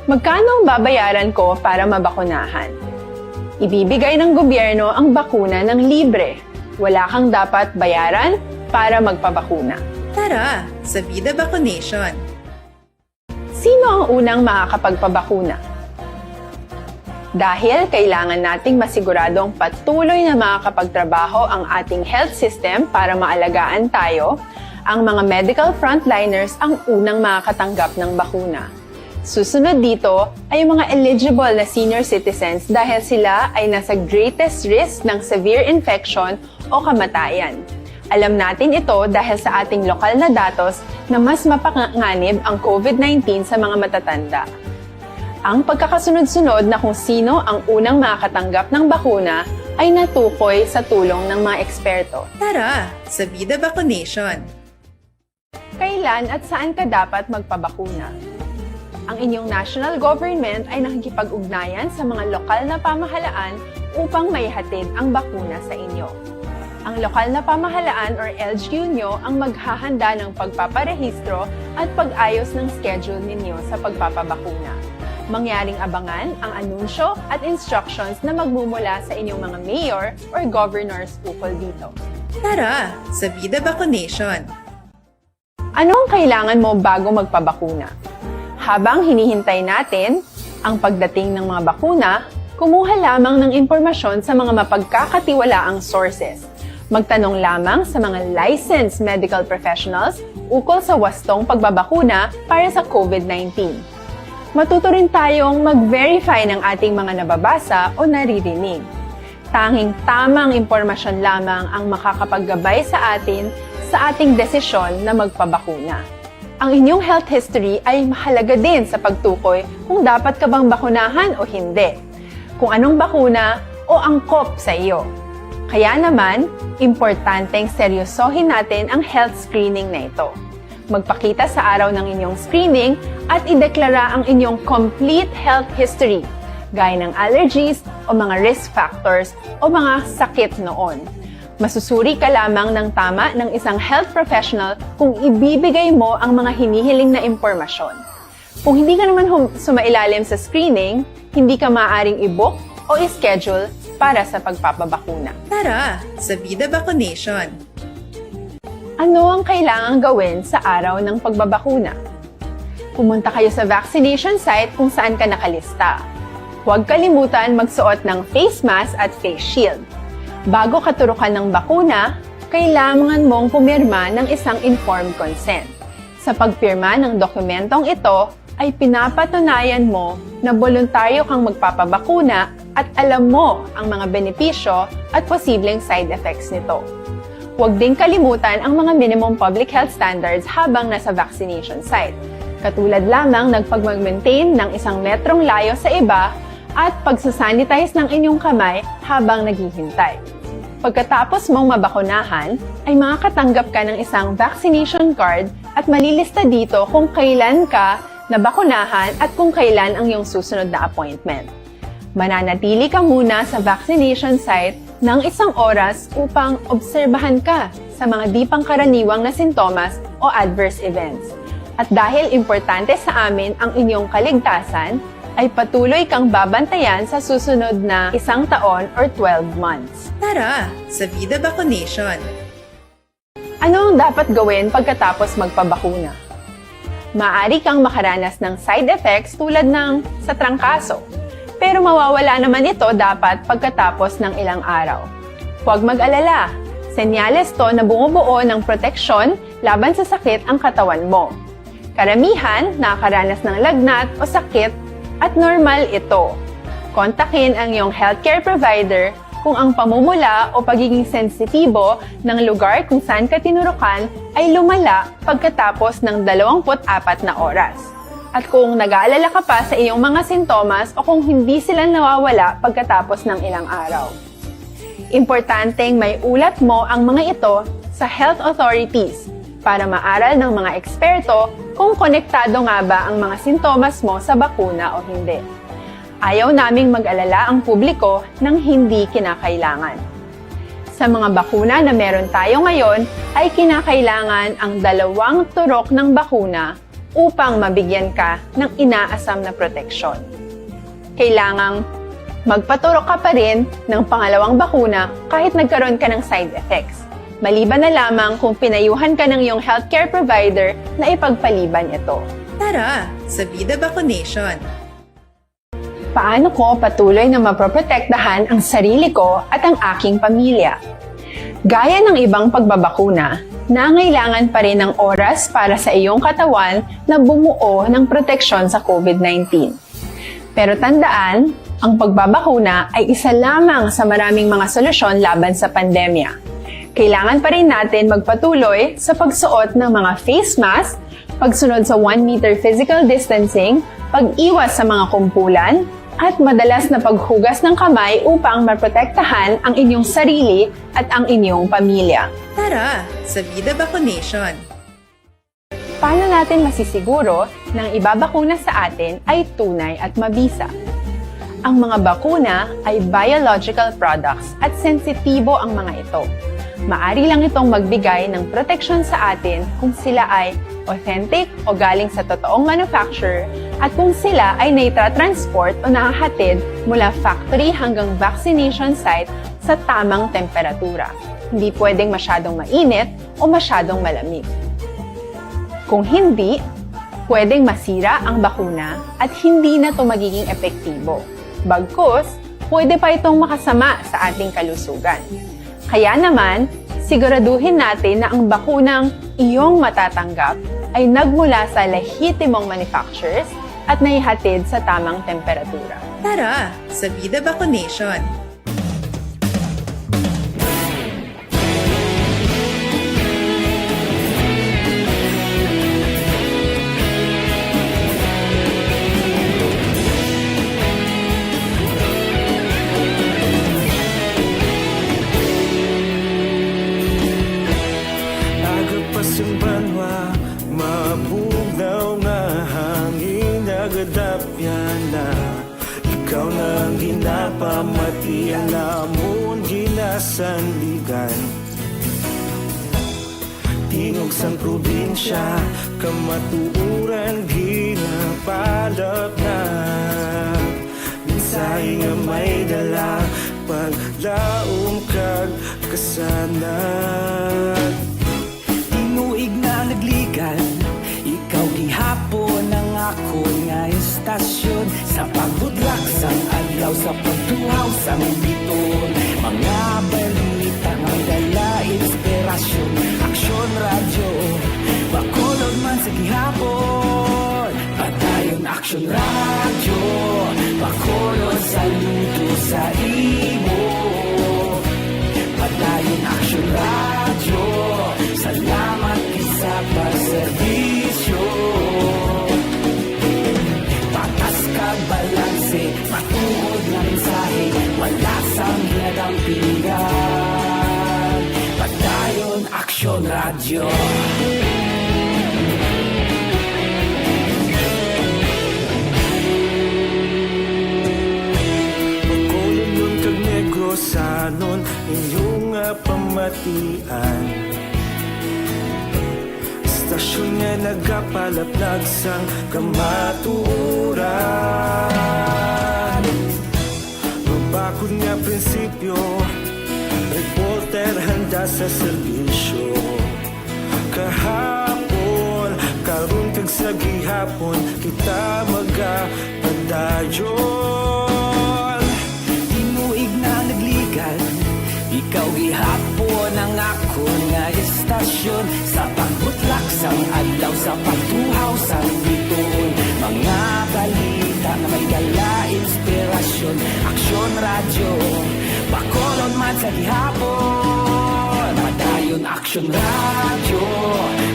Magkano ang babayaran ko para mabakunahan? Ibibigay ng gobyerno ang bakuna ng libre. Wala kang dapat bayaran para magpabakuna. Tara, sa Vida Vaccination! Sino ang unang makakapagpabakuna? Dahil kailangan nating masiguradong patuloy na makakapagtrabaho ang ating health system para maalagaan tayo, ang mga medical frontliners ang unang makakatanggap ng bakuna. Susunod dito ay ang mga eligible na senior citizens dahil sila ay nasa greatest risk ng severe infection o kamatayan. Alam natin ito dahil sa ating lokal na datos na mas mapanganib ang COVID nineteen sa mga matatanda. Ang pagkakasunod-sunod na kung sino ang unang makakatanggap ng bakuna ay natukoy sa tulong ng mga eksperto. Tara, sa Vida Vaccination! Kailan at saan ka dapat magpabakuna? Ang inyong national government ay nakikipag-ugnayan sa mga lokal na pamahalaan upang maihatid ang bakuna sa inyo. Ang lokal na pamahalaan or L G U nyo ang maghahanda ng pagpaparehistro at pag-ayos ng schedule ninyo sa pagpapabakuna. Mangyaring abangan ang anunsyo at instructions na magmumula sa inyong mga mayor or governors ukol dito. Tara, sa Vida Vaccination! Ano ang kailangan mo bago magpabakuna? Habang hinihintay natin ang pagdating ng mga bakuna, kumuha lamang ng impormasyon sa mga mapagkakatiwalaang sources. Magtanong lamang sa mga licensed medical professionals ukol sa wastong pagbabakuna para sa COVID nineteen. Matuto rin tayong mag-verify ng ating mga nababasa o naririnig. Tanging tamang impormasyon lamang ang makakapaggabay sa atin sa ating desisyon na magpabakuna. Ang inyong health history ay mahalaga din sa pagtukoy kung dapat ka bang bakunahan o hindi, kung anong bakuna o angkop sa iyo. Kaya naman, importanteng seryosohin natin ang health screening na ito. Magpakita sa araw ng inyong screening at ideklara ang inyong complete health history, gaya ng allergies o mga risk factors o mga sakit noon. Masusuri ka lamang ng tama ng isang health professional kung ibibigay mo ang mga hinihiling na impormasyon. Kung hindi ka naman hum- sumailalim sa screening, hindi ka maaaring i-book o i-schedule para sa pagpapabakuna. Tara, sa Vida Vaccination! Ano ang kailangang gawin sa araw ng pagbabakuna? Pumunta kayo sa vaccination site kung saan ka nakalista. Huwag kalimutan magsuot ng face mask at face shield. Bago katurukan ng bakuna, kailangan mong pumirma ng isang informed consent. Sa pagpirma ng dokumentong ito, ay pinapatunayan mo na boluntaryo kang magpapabakuna at alam mo ang mga benepisyo at posibleng side effects nito. Huwag ding kalimutan ang mga minimum public health standards habang nasa vaccination site, katulad lamang ng pagmag-maintain ng isang metrong layo sa iba at pagsasanitize ng inyong kamay habang naghihintay. Pagkatapos mong mabakunahan, ay makakatanggap ka ng isang vaccination card at malilista dito kung kailan ka nabakunahan at kung kailan ang iyong susunod na appointment. Mananatili ka muna sa vaccination site ng isang oras upang obserbahan ka sa mga di pangkaraniwang na sintomas o adverse events. At dahil importante sa amin ang inyong kaligtasan, ay patuloy kang babantayan sa susunod na isang taon or twelve months. Tara, sa Vida Vaccination! Ano ang dapat gawin pagkatapos magpabakuna? Maaari kang makaranas ng side effects tulad ng sa trangkaso, pero mawawala naman ito dapat pagkatapos ng ilang araw. Huwag mag-alala, senyales to na bumubuo ng proteksyon laban sa sakit ang katawan mo. Karamihan nakakaranas ng lagnat o sakit at normal ito. Kontakin ang iyong healthcare provider kung ang pamumula o pagiging sensitibo ng lugar kung saan ka tinurukan ay lumala pagkatapos ng dalawampu't apat na oras. At kung nag-aalala ka pa sa iyong mga sintomas o kung hindi sila nawawala pagkatapos ng ilang araw. Importanteng may ulat mo ang mga ito sa health authorities para maaral ng mga eksperto kung konektado nga ba ang mga sintomas mo sa bakuna o hindi. Ayaw naming mag-alala ang publiko ng hindi kinakailangan. Sa mga bakuna na meron tayo ngayon, ay kinakailangan ang dalawang turok ng bakuna upang mabigyan ka ng inaasam na proteksyon. Kailangang magpaturok ka pa rin ng pangalawang bakuna kahit nagkaroon ka ng side effects, maliban na lamang kung pinayuhan ka ng iyong healthcare provider na ipagpaliban ito. Tara, sa Vida Vaccination! Paano ko patuloy na maproprotektahan ang sarili ko at ang aking pamilya? Gaya ng ibang pagbabakuna, nangailangan pa rin ng oras para sa iyong katawan na bumuo ng proteksyon sa covid nineteen. Pero tandaan, ang pagbabakuna ay isa lamang sa maraming mga solusyon laban sa pandemya. Kailangan pa rin natin magpatuloy sa pagsuot ng mga face mask, pagsunod sa one meter physical distancing, pag-iwas sa mga kumpulan, at madalas na paghugas ng kamay upang maprotektahan ang inyong sarili at ang inyong pamilya. Tara, sa Vida Vaccination! Paano natin masisiguro na ang ibabakuna sa atin ay tunay at mabisa? Ang mga bakuna ay biological products at sensitibo ang mga ito. Maari lang itong magbigay ng proteksyon sa atin kung sila ay authentic o galing sa totoong manufacturer at kung sila ay naitra-transport o nahahatid mula factory hanggang vaccination site sa tamang temperatura. Hindi pwedeng masyadong mainit o masyadong malamig. Kung hindi, pwedeng masira ang bakuna at hindi na ito magiging epektibo. Bagkus, pwede pa itong makasama sa ating kalusugan. Kaya naman, siguraduhin natin na ang bakunang iyong matatanggap ay nagmula sa lehitimong manufacturers at naihatid sa tamang temperatura. Tara, sa Vida Vaccination! Aga pa sing banwa, mabugnaw nga hangin nagadapyan na. Ikaw na ang ginapamati, ang amon ginasandigan. Tingog sang probinsya, kamatuoran ginapalapnag. Mensahe nga may dala, paglaom kag kasanag. Tinuig na nagligan, ikaw gihapon ang akon nga istasyon. Sa pagbudlak sang adlaw, sa pagtuhaw sang biton, mga balita nga may dala inspirasyon. Aksyon Radyo, Bacolod man sa gihapon. Padayon Aksyon Radyo, Bacolod, saludo sa imo. Padayon Aksyon Radyo, salamat gid sa pagserbisyo. Patas kag balanse, matuod nga mensahe, wala sang ginadampingan. Padayon Aksyon Radyo. Bacolodnon kag Negrosanon, inyo nga pamatian. Istasyon nga nagapalaplag sang kamatuoran. Mabakod nga prinsipyo, reporter handa sa serbisyo. Kahapon, karon, kag sa gihapon, kita magapadayon. Tinuig na nagligan, ikaw gihapon ang akon nga istasyon. Sa pagbutlak sang adlaw, sa pagtuhaw sang bituon, mga balita nga may dala inspirasyon. Aksyon Radyo, Bacolod man sa gihapon. Padayon Aksyon Radyo,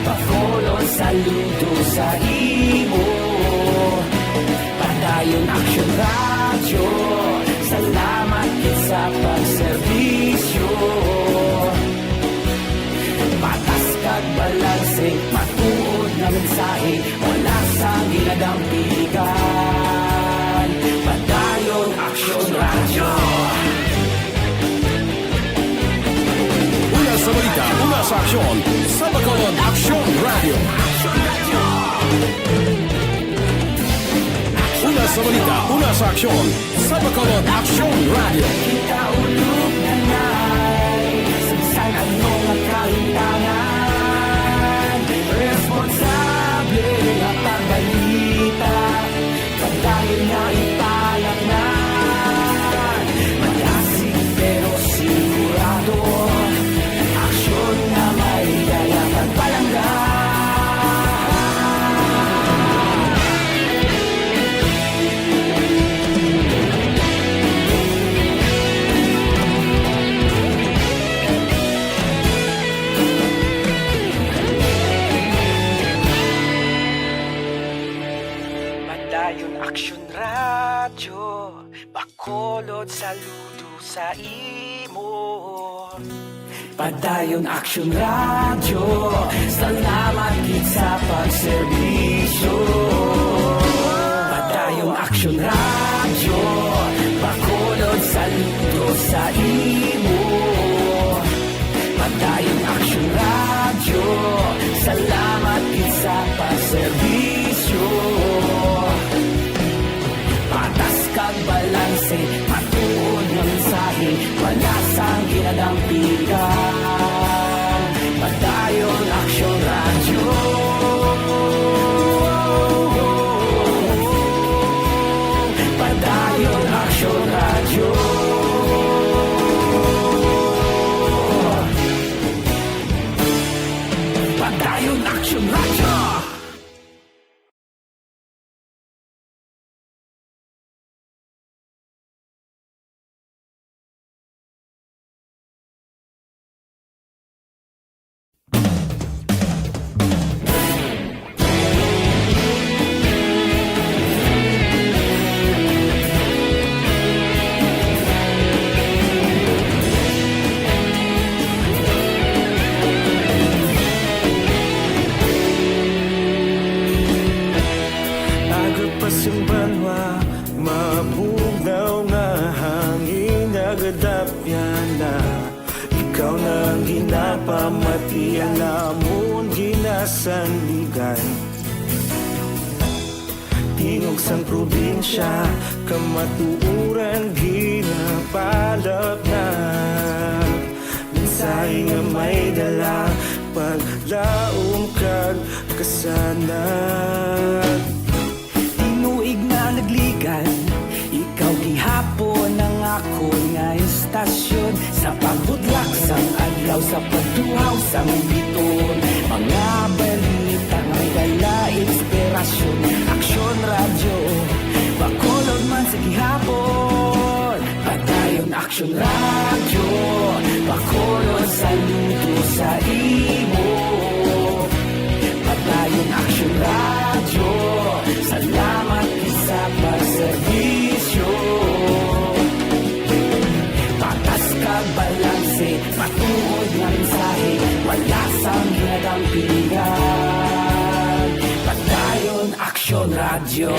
Bacolod, saludo sa imo. Padayon Aksyon Radyo, salamat gid sa pagserbisyo. Patas kag balanse, matuod nga mensahe, wala sang ginadampigan. Padayon Aksyon Radyo. Una sa balita, una sa aksyon, sa Bacolod Aksyon Radyo. Una sa balita, una sa aksyon, sa Bacolod Aksyon Radyo. Kita ulog na nay, sa bisan ano nga kahitangan, responsable nga pagbalita. Padayon nga ipalapngan, malasig pero sigurado. Aksyon nga may dala, Bacolod, saludo sa imo. Padayon Aksyon Radyo, salamat gid sa pagserbisyo. Padayon Aksyon Radyo, Bacolod, saludo sa imo. Padayon Aksyon Radyo, salamat gid sa pagserbisyo. Patas kag balanse, matuod nga mensahe, wala sang ginadampigan. Padayon Aksyon Radyo. Padayon Aksyon Radyo. Padayon Aksyon Radyo. Aga pa sing banwa, mabugnaw nga hangin nagadapyan na. Ikaw na ang ginapamati, ang amon ginasandigan. Tingog sang probinsya, kamatuoran ginapalapnag. Mensahe nga may dala, paglaom kag kasanag. Tinuig nga nagligan, ikaw gihapon ang akon nga istasyon. Sa pagbudlak sang adlaw, sa pagtuhaw sang biton, mga balita nga may dala inspirasyon. Aksyon Radyo, Bacolod man sa gihapon. Padayon Aksyon Radyo, Bacolod, saludo sa imo. Padayon Aksyon Radyo, salamat gid sa pagserbisyo. Patas kag balanse, matuod nga mensahe, wala sang ginadampigan. Padayon Aksyon Radyo.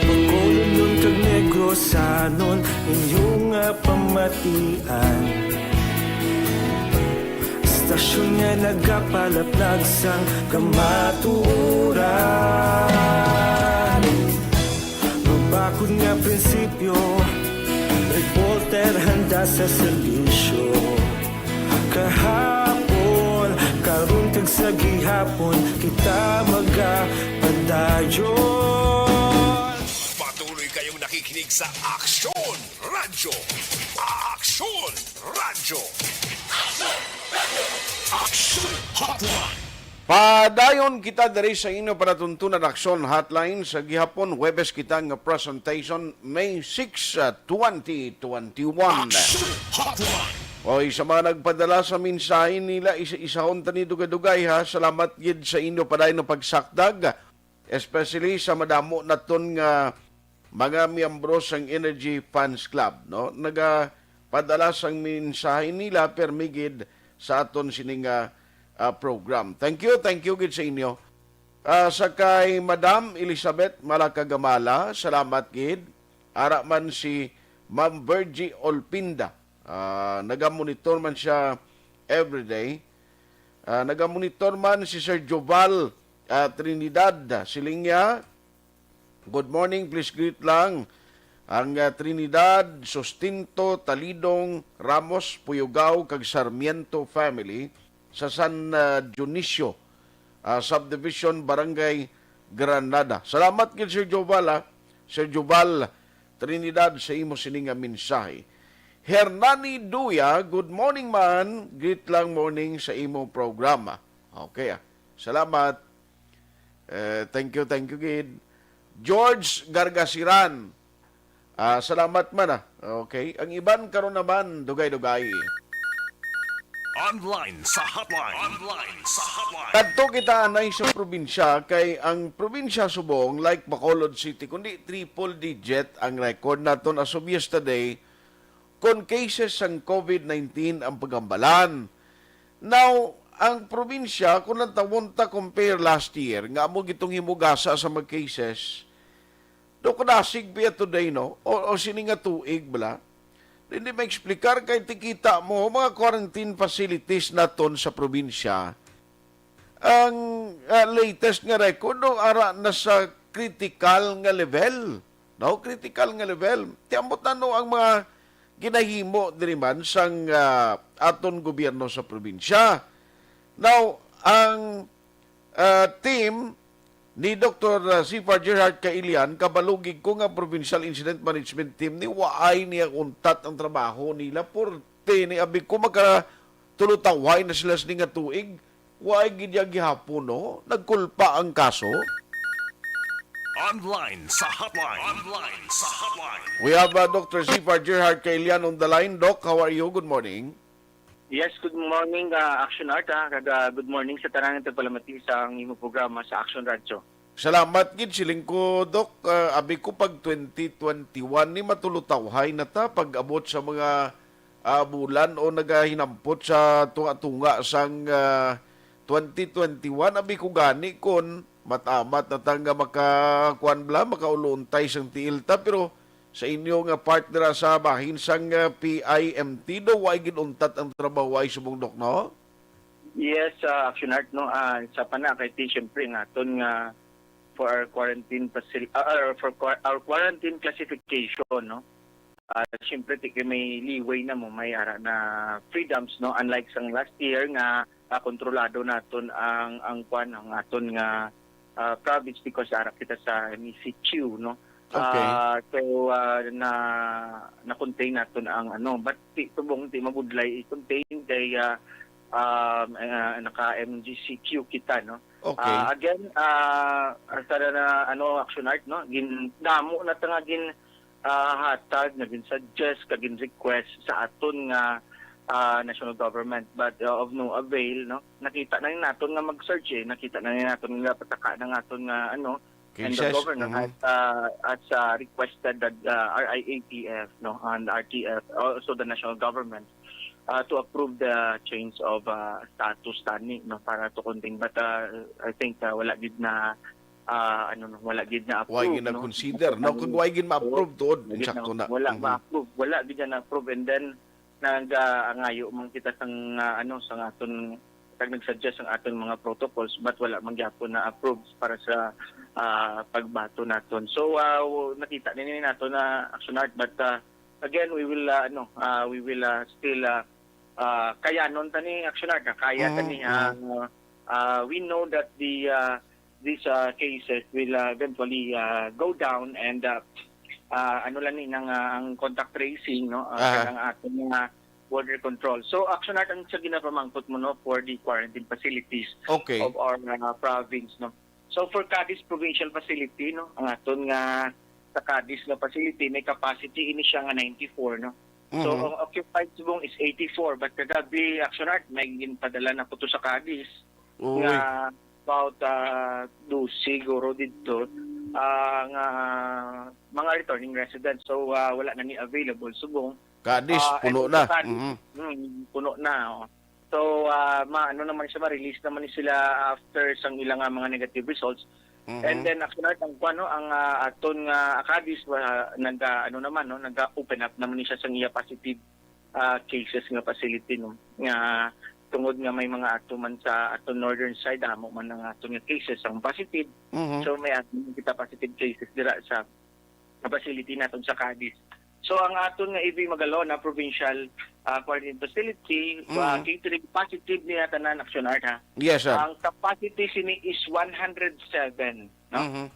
Bacolodnon kag Negrosanon, inyo nga pamatian. Istasyon nga nagapalaplag sang kamatuoran. Mabakod nga prinsipyo, reporter handa sa serbisyo. Kahapon, karon kag sa gihapon, kita magapadayon. Patuloy kayong nakikinig sa Aksyon Radyo. Aksyon Radyo. Aksyon Hotline. Padayon kita diri sa inyo palatuntunan Aksyon Hotline sa gihapon, Huwebes kita nga presentation, May six, ah, twenty twenty-one. Aksyon Hotline. Oy, sa mga nagpadala sa mensahe nila, isa-isahon ta ni dugay-dugay, ha. Salamat gid sa inyo padayon nga pagsakdag, especially sa madamo naton nga mga miyembro sang Energy Fans Club, no? Nagapadala sang mensahe nila permi gid sa aton sini nga, ah, program. Thank you, thank you gid sa inyo. Ah, sa kay Madam Elizabeth Malacagamala, salamat gid. Ara man si Ma'am Virgie Olpinda. Ah, nagamonitor man siya everyday. Ah, nagamonitor man si Sir Joval, ah, Trinidad. Siling niya, "Good morning, please greet lang ang, ah, Trinidad, Sustento, Talidong, Ramos, Puyogao, kag Sarmiento family sa San, ah, Dionisio, ah, Subdivision, Barangay Granada." Salamat gid, Sir Joval, ah. Sir Joval Trinidad, sa imo sini nga mensahe. Hernani Duya, "Good morning, man. Greet lang morning sa imo programa." Okay, ah. Salamat. Eh, thank you, thank you gid. George Gargasiran. Ah, salamat man, ah. Okay. Ang iban karon naman, dugay-dugay. Online sa hotline. Online sa hotline. Kadto kita anay sa probinsya, kay ang probinsya subong, like Bacolod City, kundi triple digit ang record naton as of yesterday, kon cases sang COVID nineteen ang pagambalan. Now, ang probinsya, kung nantawon ta compare last year, nga amo gitong himugasa sa mga cases, do kadasig pa today, no? O, o sini nga tuig, bala? Hindi ma-explicar kay tikita mo, mga quarantine facilities naton sa probinsya, ang, ah, latest nga record, no, ara na sa critical nga level. No, critical nga level. Ti ambot na, no, ang mga ginahimo diri man sang, ah, aton gobyerno sa probinsya. Now, ang, ah, team ni Doktor Sifar Gerhard Kailian, kabalugig ko nga Provincial Incident Management Team ni waay niya untat ang trabaho nila. Purti ni abi ko maka tulo tawhay na sila sini nga tuig. Waay gid ya gihapon, no? Nagkulpa ang kaso. Online sa hotline. Online sa hotline. We have, uh, Doctor Sifar Gerhard Kailian on the line. Doc, how are you? Good morning. Yes, good morning, uh, Action Art, ha. Kag, uh, good morning sa tanan nga tagpalamati sa ang imo programa sa Action Radyo. Salamat gid, siling ko, Doc. Uh, abi ko pag twenty twenty-one ni matulutawhay na ta pag-abot sa mga, ah, bulan o nagahinampot sa tunga-tunga sang, ah, twenty twenty-one. Abi ko gani kon matamat na ta nga maka-, kuwan bala, makauluntay sang tiil ta, pero sa inyo nga part dira sa bahin sang, ah, P I M T do, way gid untat ang trabaho, ay subong, Doc, no? Yes, ah, Action Art, no? Ah, sa pana kay ti, siyempre, nga aton nga for our quarantine facil-, ah, or for qua-, our quarantine classification, no? Ah, siyempre, ti kay may leeway na mo, may ara na freedoms, no? Unlike sang last year nga, ah, kontrolado naton ang, ang kwan, ang aton nga, ah, province because ara kita sa M E C Q, no? Okay. Ah, so, ah, na, na-contain naton ang ano, but ti, tubong ti mabudlay i-contain kay, ah, um, ah, naka M G C Q kita, no? Okay. Ah, again, ah, sa na, ano, Action Art, no? Gin-, damo na ta nga gin, ah, hatag, nga gin-suggest, kag gin-request sa aton nga, ah, national government, but, ah, of no avail, no? Nakita na ni naton nga mag-search, eh. Nakita na ni naton nga pataka na nga aton nga, ano, and the Cases? Governor Mhm. has, ah, has, ah, requested that, ah, R I A T F, no, and R T F, also the national government, ah, to approve the change of, ah, status tani, no, para to contain. But, ah, I think, ah, wala gid na, ah, ano, no, wala gid na approve, no? Wala gid na consider, no? Kung wala gid ma-approve, tuod, wala gid na, insakto na. Wala Mhm. ma-approve, wala gid na approve. And then, nag, ah, angayo man kita sang, ah, ano, sang aton, kag nag-suggest ang aton mga protocols, but wala man gyapon na approve para sa, ah, pagbato naton. So, ah, w-, nakita ni nato na Action Art, but, ah, again, we will, ah, ano, ah, we will, ah, still, ah, ah, kayanon ta ni Action Art, ah, kaya ta Mm, ni, mm. ah, ah, we know that the, ah, these, ah, cases will, ah, eventually, ah, go down and, ah, ah, ano lang ni nang, ah, ang contact tracing, no? Ah, Aha. kag ang aton mga border control. So, Action Art, ang sa ginapamangkot mo, no, for the quarantine facilities Okay. of our, ah, province, no? So, for Cadiz Provincial Facility, no, ang aton nga sa Cadiz nga facility, may capacity ini siya nga ninety-four, no? So, Mhm. ang occupied subong is eighty-four, but kagabi, Action Art, may ginpadala na ko to sa Cadiz Uy. nga about, ah, dose siguro didto, ah, nga mga returning residents. So, ah, wala na ni available subong. Cadiz, ah, puno and na. Cadiz, Mhm. mm, puno na, oh. So, ah, ma-, ano naman siya, ma-release naman ni sila after sang ilang, ah, mga negative results. Mhm. And then, Action Art, ang kuwan, no, ang, ah, aton nga Cadiz, ah, nag, ah, ano naman, no, nag-open up naman ni siya sang iya positive, ah, cases nga facility, no, nga tungod nga may mga ato man sa aton northern side, amo man ang aton nga cases ang positive. Mhm. So, may aton kita positive cases dira sa facility naton sa Cadiz. So, ang aton nga A V Magalona Provincial, ah, Quarantine Facility, ah, Mm. catering positive niya tanan, Action Art, ha? Yes, sir. Ang capacity sini is one hundred seven, no? Mhm.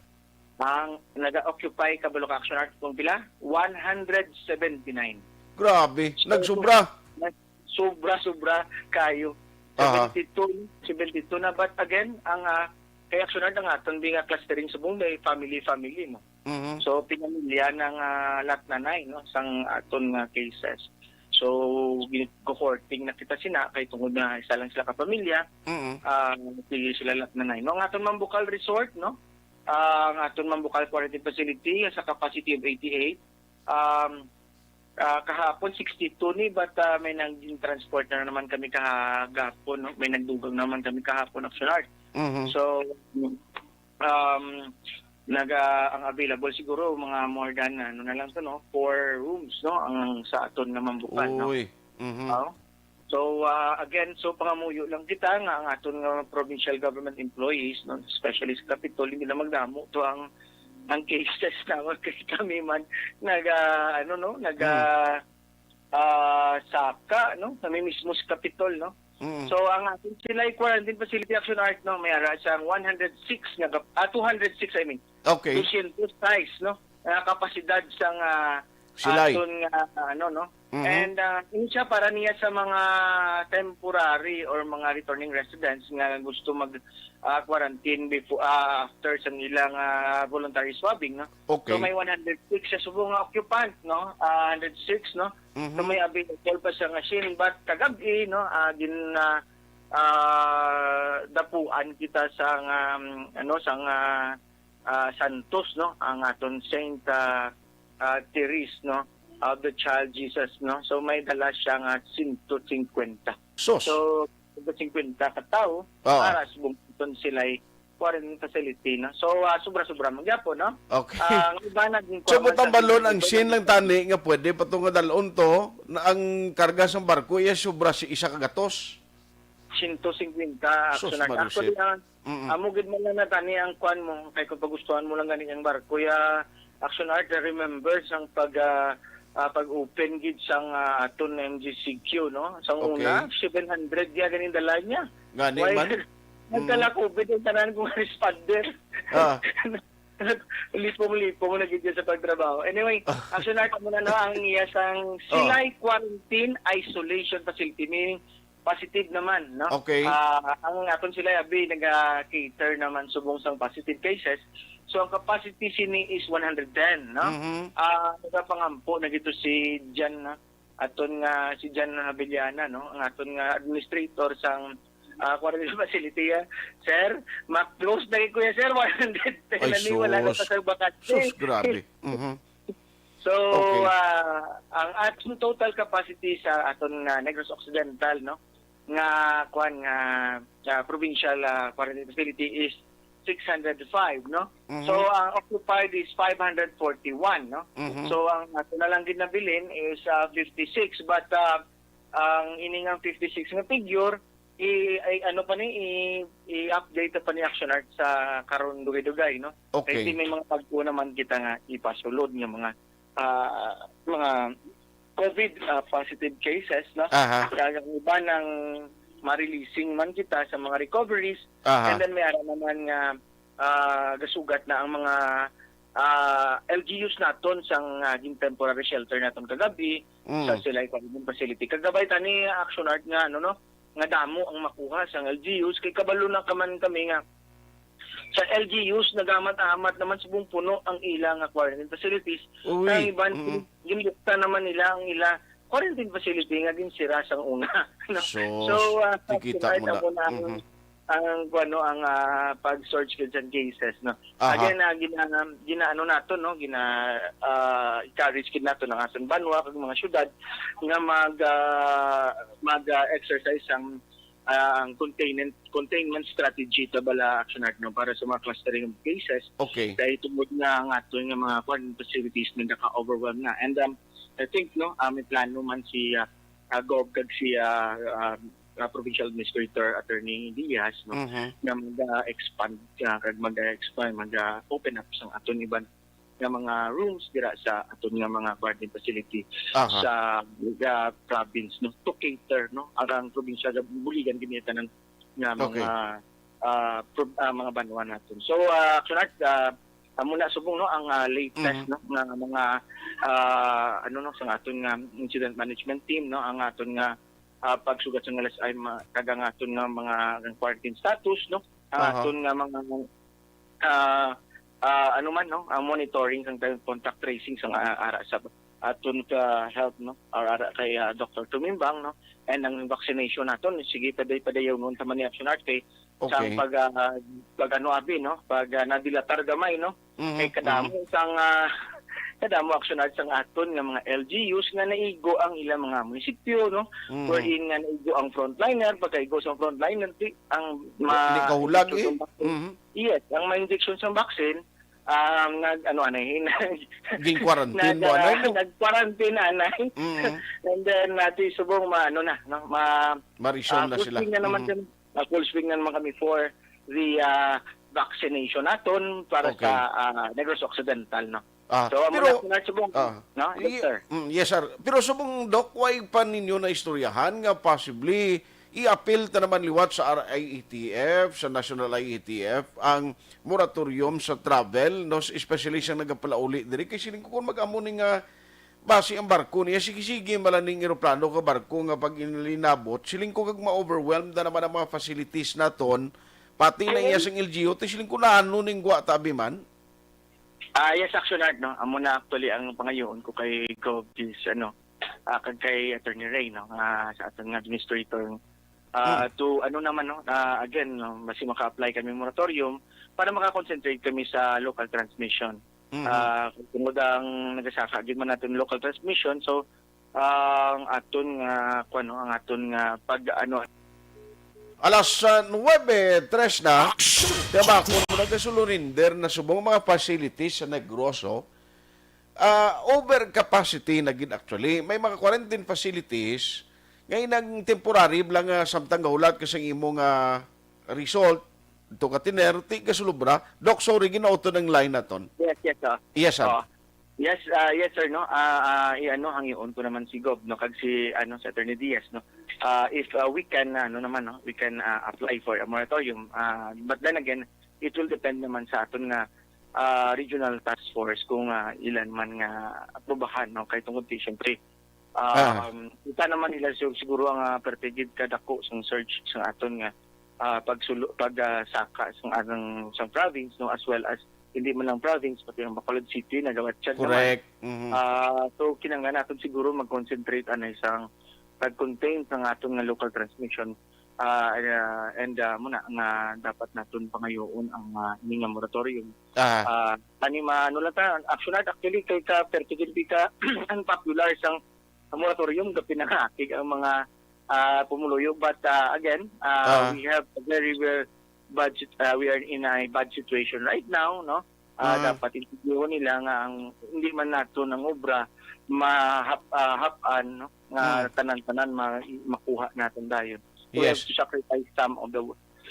Ang naga-occupy kabalo ka, Action Art, kung pila? One hundred seventy-nine. Grabe, So, nagsubra. nag-, sobra-sobra kayo. Aha. Seventy-two, seventy-two na. But again, ang, ah, kay Action Art, ang aton bi nga clustering subong may family-family, no? Mhm. So, pinamilya ng, ah, lahat na nine, no, sang aton nga cases. So, gin-, cohorting na kita sina, kay tungod na isa lang sila ka pamilya, Mm. ah, sige sila lahat na nine. No, ang aton Mambukal Resort, no? Ah, ang aton Mambukal Quarantine Facility, sa capacity of eighty-eight. Um, ah, kahapon, sixty-two ni, but, ah, may nag-transport na naman kami kahagapon, no? May nagdugang naman kami kahapon, Action Art. Mhm. So, um, naga, ang available siguro, mga more than, ano na lang to, no? Four rooms, no? Ang sa aton nga Mambukal, no? Uy. Mhm. Oo. So, ah, again, so pangamuyo lang kita nga ang aton nga provincial government employees, no, especially sa Kapitol, hindi na magdamo to ang, ang cases naman kay kami man naga, ano, no, naga, Hmm. ah, saka, no, kami mismo sa Kapitol, no. Mm. So, ang aton Silay Quarantine Facility, Action Art, no, may ara siyang one hundred six nga kap-, ah, two hundred six, I mean, Okay. two hundred six, no, nga kapasidad sang, ah, Silay. aton nga, ano, no? Mhm. And, ah, ini siya para niya sa mga temporary or mga returning residents nga gusto mag, ah, quarantine before, ah, after sa ilang, ah, voluntary swabbing, no? Okay. So, may one hundred six sa subong nga occupant, no? Ah, hundred six, no? Mhm. So, may available pa siya nga shin. But kagab-i, no, ah, gin, ah, ah, dapuan kita sa nga, um, ano, sa nga, ah, santos, no? Ang aton Saint, ah, ah, Therese, no? Of the Child Jesus, no? So, may dala siya nga sento singkwenta. Sus! So, sento singkwenta ka tawo, Oo. para sa bungton sila'y quarantine facility, no? So, ah, sobra-sobra man gyapon, no? Okay. Ah, ang iba naging So, kuwan man butang sa balon ang shin lang tani nga pwede pa to nga dalon to, na ang karga sang barko iya sobra si isa ka gatos. Sento singkwenta, Sus, Action Art. Marusit. Actually, ang, Mm-mm. amo gid man lang na tani ang kuwan mo, kay kung pagustuhan mo lang gani ang barko, ya, Action Art, I remember sang pag, ah, ah, pag-open gid sang, ah, aton M G C Q, no? Sang Okay. una, seven hundred ya ganing dala niya. Gani Why? man? Mm. Nagkala-COVID ang tanan kong responder. Ah. Lipong-lipong na gid sa pagtrabaho. Anyway, Ah. Action Art, amo na, no, ang iya sang Oh. Silay Quarantine Isolation Facility, meaning positive naman, no? Okay. Ah, ang aton sila, abi, naga-cater naman subong sang positive cases. So, ang capacity sini is one hundred ten, no? Mhm. Ah, nagapangampo na gito si Jan, no? Aton nga si Jan Habeliana, no? Ang aton nga administrator sang, ah, quarantine facility, ah. Sir, ma-close na gid, kuya, sir, one hundred ten Ay, na ni, wala na sus. pa sa bakante. Sus, grabe. Mhm. So, Okay. ah, ang aton total capacity sa aton nga Negros Occidental, no, nga, kwan, nga, ah, provincial, ah, quarantine facility is six hundred five, no? Mhm. So, ang occupied is five hundred forty-one, no? Mhm. So, ang ato na lang gid nabilin is, ah, fifty-six, but, ah, ang ining ang fifty-six nga figure, i-, ay, ano pa ni, i-, i-update pa ni Action Art sa karon dugay-dugay, no? Okay. Kasi may mga pagkuha naman kita nga ipasulod nga mga, ah, mga COVID, ah, positive cases, no? Aha. Kaya ang iba nang ma-releasing man kita sa mga recoveries, Aha. and then may ara naman nga, ah, gasugat na ang mga, ah, L G Us naton sang, ah, gin temporary shelter naton kagabi, Mm. sa Silay Quarantine Facility. Kagabay tani Action Art nga, ano, no, nga damo ang makuha sang L G Us, kay kabalo na kaman kami nga sa L G Us nagamat-amat naman subong puno ang ila nga quarantine facilities. Uy, Ang iban, mm. ginbuktan naman nila ang ila quarantine facility nga ginsira sang una. No? Sus, So, ah, tikita tonight mo na. amo na ang, Mhm. ang, ano, ang, ah, pag-search gid sa cases, no? Aha. Again, ah, gina-, ginaano nato, no? Gina, ah, encourage gid nato ang aton banwa kag mga syudad nga mag, ah, mag, ah, exercise ang, ah, ang containment, containment strategy ta bala, Action Art, no, para sa mga clustering of cases. Okay. Kay tungod nga ang aton nga mga, kwan, facilities nagaka-overwhelm na. And, um, I think, no, ah, may plano man si, ah, ah, Gov kag si, ah, ah, ah, Provincial Administrator Attorney Diaz, no, Mhm. nga mag-expand, ah, kag mag-expand, mag-open up sa aton iban nga mga rooms dira sa aton nga mga quarantine facility Aha. sa, ah, province, no, to cater, no, ang probinsya, buligan gid niya tanan nga Okay. mga, ah, prob-, ah, mga banwa naton. So, ah, Action Art, ah, amo na subong, no, ang, ah, latest, Mhm. no, nga mga, ah, ano, no, sa aton nga incident management team, no, ang aton nga, ah, pagsugat sa mga L S I, ma-, kag ang aton nga mga quarantine status, no, ang Aha. aton nga mga, ah, ah, ano man, no, ang monitoring kag contact tracing sa, ah, ara sa aton ka health, no? Or ara kay, ah, Doktor Tumimbang, no? And ang vaccination naton, sige, paday-padayon unta man ni Action Art kay Okay. sang pag, ah, pag ano, abi, no? Pag, ah, nadilatar gamay, no? Mhm, Kay kadamo mhm. sang, ah, kadamo Action Art sang aton nga mga L G Us nga naigo ang ilang mga munisipyo, no? Mhm. Wherein nga naigo ang frontliner, pagkaigo sa frontliner, di, ang Di ma-, kahulag, injection eh. sa vaccine. Mhm. Yes, ang ma-injection sa vaccine, um, nag, ano, anay, nag, Ging quarantine nag, mo, anay ah, mo? nag-quarantine, anay. Mhm. And then, natin subong ma-, ano na, no? Ma-, Marisyon ah, na full sila. swing na naman Mhm. kami. Ah, full swing na naman kami for the, ah, vaccination naton para Okay. sa, ah, Negros Occidental, no? Ah, So, amo pero, na, amo na subong, ah, no? Yes, y-, sir. mm, yes, sir. Pero subong, Doc, way pa ninyo na istoryahan nga possibly i-appeal ta naman liwat sa R I A T F, sa National I A T F, ang moratorium sa travel, no, especially sa nagapalauli diri. Kay siling ko, kung mag-amo ni nga basi ang barko niya, sige-sige, malaning eroplano ka barko nga pag inlinabot, siling ko kag ma-overwhelmed na naman ang mga facilities naton, pati na iya Mm. sang L G U, ti siling ko na ano ning gwa tabi man? Ah, yes, Action Art, no? Amo na actually ang pangayoon ko kay Gov is, ano, ah, kag kay Attorney Ray, no? Nga sa aton nga administrator, ah, Mm. to, ano naman, no? Ah, again, no? Basi maka-apply kami moratorium para maka-concentrate kami sa local transmission. Mhm. Ah, tungod ang nagasaka gyud man naton local transmission, so, ang aton nga, kuwan, no? Ang aton nga pag, ano, Alas, ah, nuwebe tres na, Action! Tabakon mo nagkasulurinder na subong mga facilities sa Negros, oh. Ah, over capacity na gid actually. May mga quarantine facilities nga inang temporary lang nga samtang gahulat ka sa imo nga result, ito ka tiner, ti ka sulubra. Doc, sorry, ginautod ang line naton. Yes, yes, sir. Yes, sir. Oh. Yes, ah, yes, sir, no? Ah, ah, i-, ano, hangyoon ko naman si Gov, no? Kag si, ano, si Attorney Diaz, no? Ah, if, ah, we can, ano naman, no? We can, ah, apply for a moratorium. Ah, but then again, it will depend naman sa aton nga, ah, regional task force kung, ah, ilan man nga aprubahan, no? Kay tungod kay, siyempre, Ah. um, kita naman nila sig-, siguro ang, ah, pertigid kadako sang surge sa aton nga, ah, pagsulo-, pag, ah, saka sang anang, sang province, no? As well as hindi man lang province, pati ang Bacolod City, nagawat siya naman. Correct. Mhm. Ah, so, kinahanglan naton siguro mag-concentrate anay sang pag-contain sang aton nga local transmission. Ah, ah, and, ah, muna nga dapat naton pangayoon ang, ah, ini nga moratorium. Ah. Ah, ani ma-, ano lang ta, Action Art, actually, kay ka, pertigid ka unpopular sang moratorium, gapinangakig ang mga, ah, pumuluyo. But, ah, again, ah, Ah. we have a very well budget, ah, we are in a bad situation right now, no? Ah, Mm. dapat intindihan nila nga ang, hindi man naton ang obra mahap-, ah, hap-an, no? Nga Mm. tanan-tanan ma-, makuha naton dayon. So, we have Yes. to sacrifice some of the,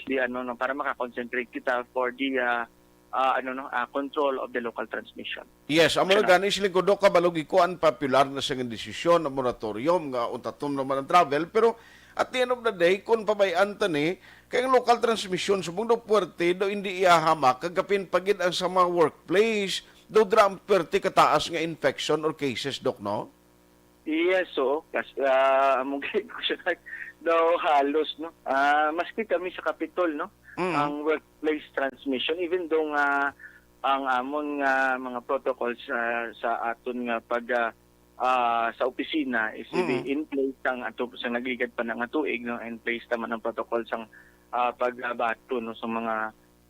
the, ano, no, para maka-concentrate kita for the, ah, ah, ano, no, ah, control of the local transmission. Yes, amo na Siya na. gani, siling ko, Doc, kabalo gid ko, unpopular na siyang desisyon, ang moratorium, nga untaton naman ang travel, pero at the end of the day, kung pabay-an ta ni, kay ang local transmission, subong daw puwerte, daw hindi iyahamak, kagapin pa gid ang sa mga workplace, daw dira ang puwerte kataas nga infection or cases, Doc, no? Yes, oo. Kas-, ah, amo gid ko siya, daw halos, no? Ah, maski kami sa Kapitol, no? Mm. Ang workplace transmission, even though nga ang amon nga mga protocols, ah, sa aton nga pag, ah, ah, sa opisina is Mm. in place sang ato, sa nagligad pa na nga tuig, no? In place naman ang protocol sang, ah, pagbaton, no, sa mga,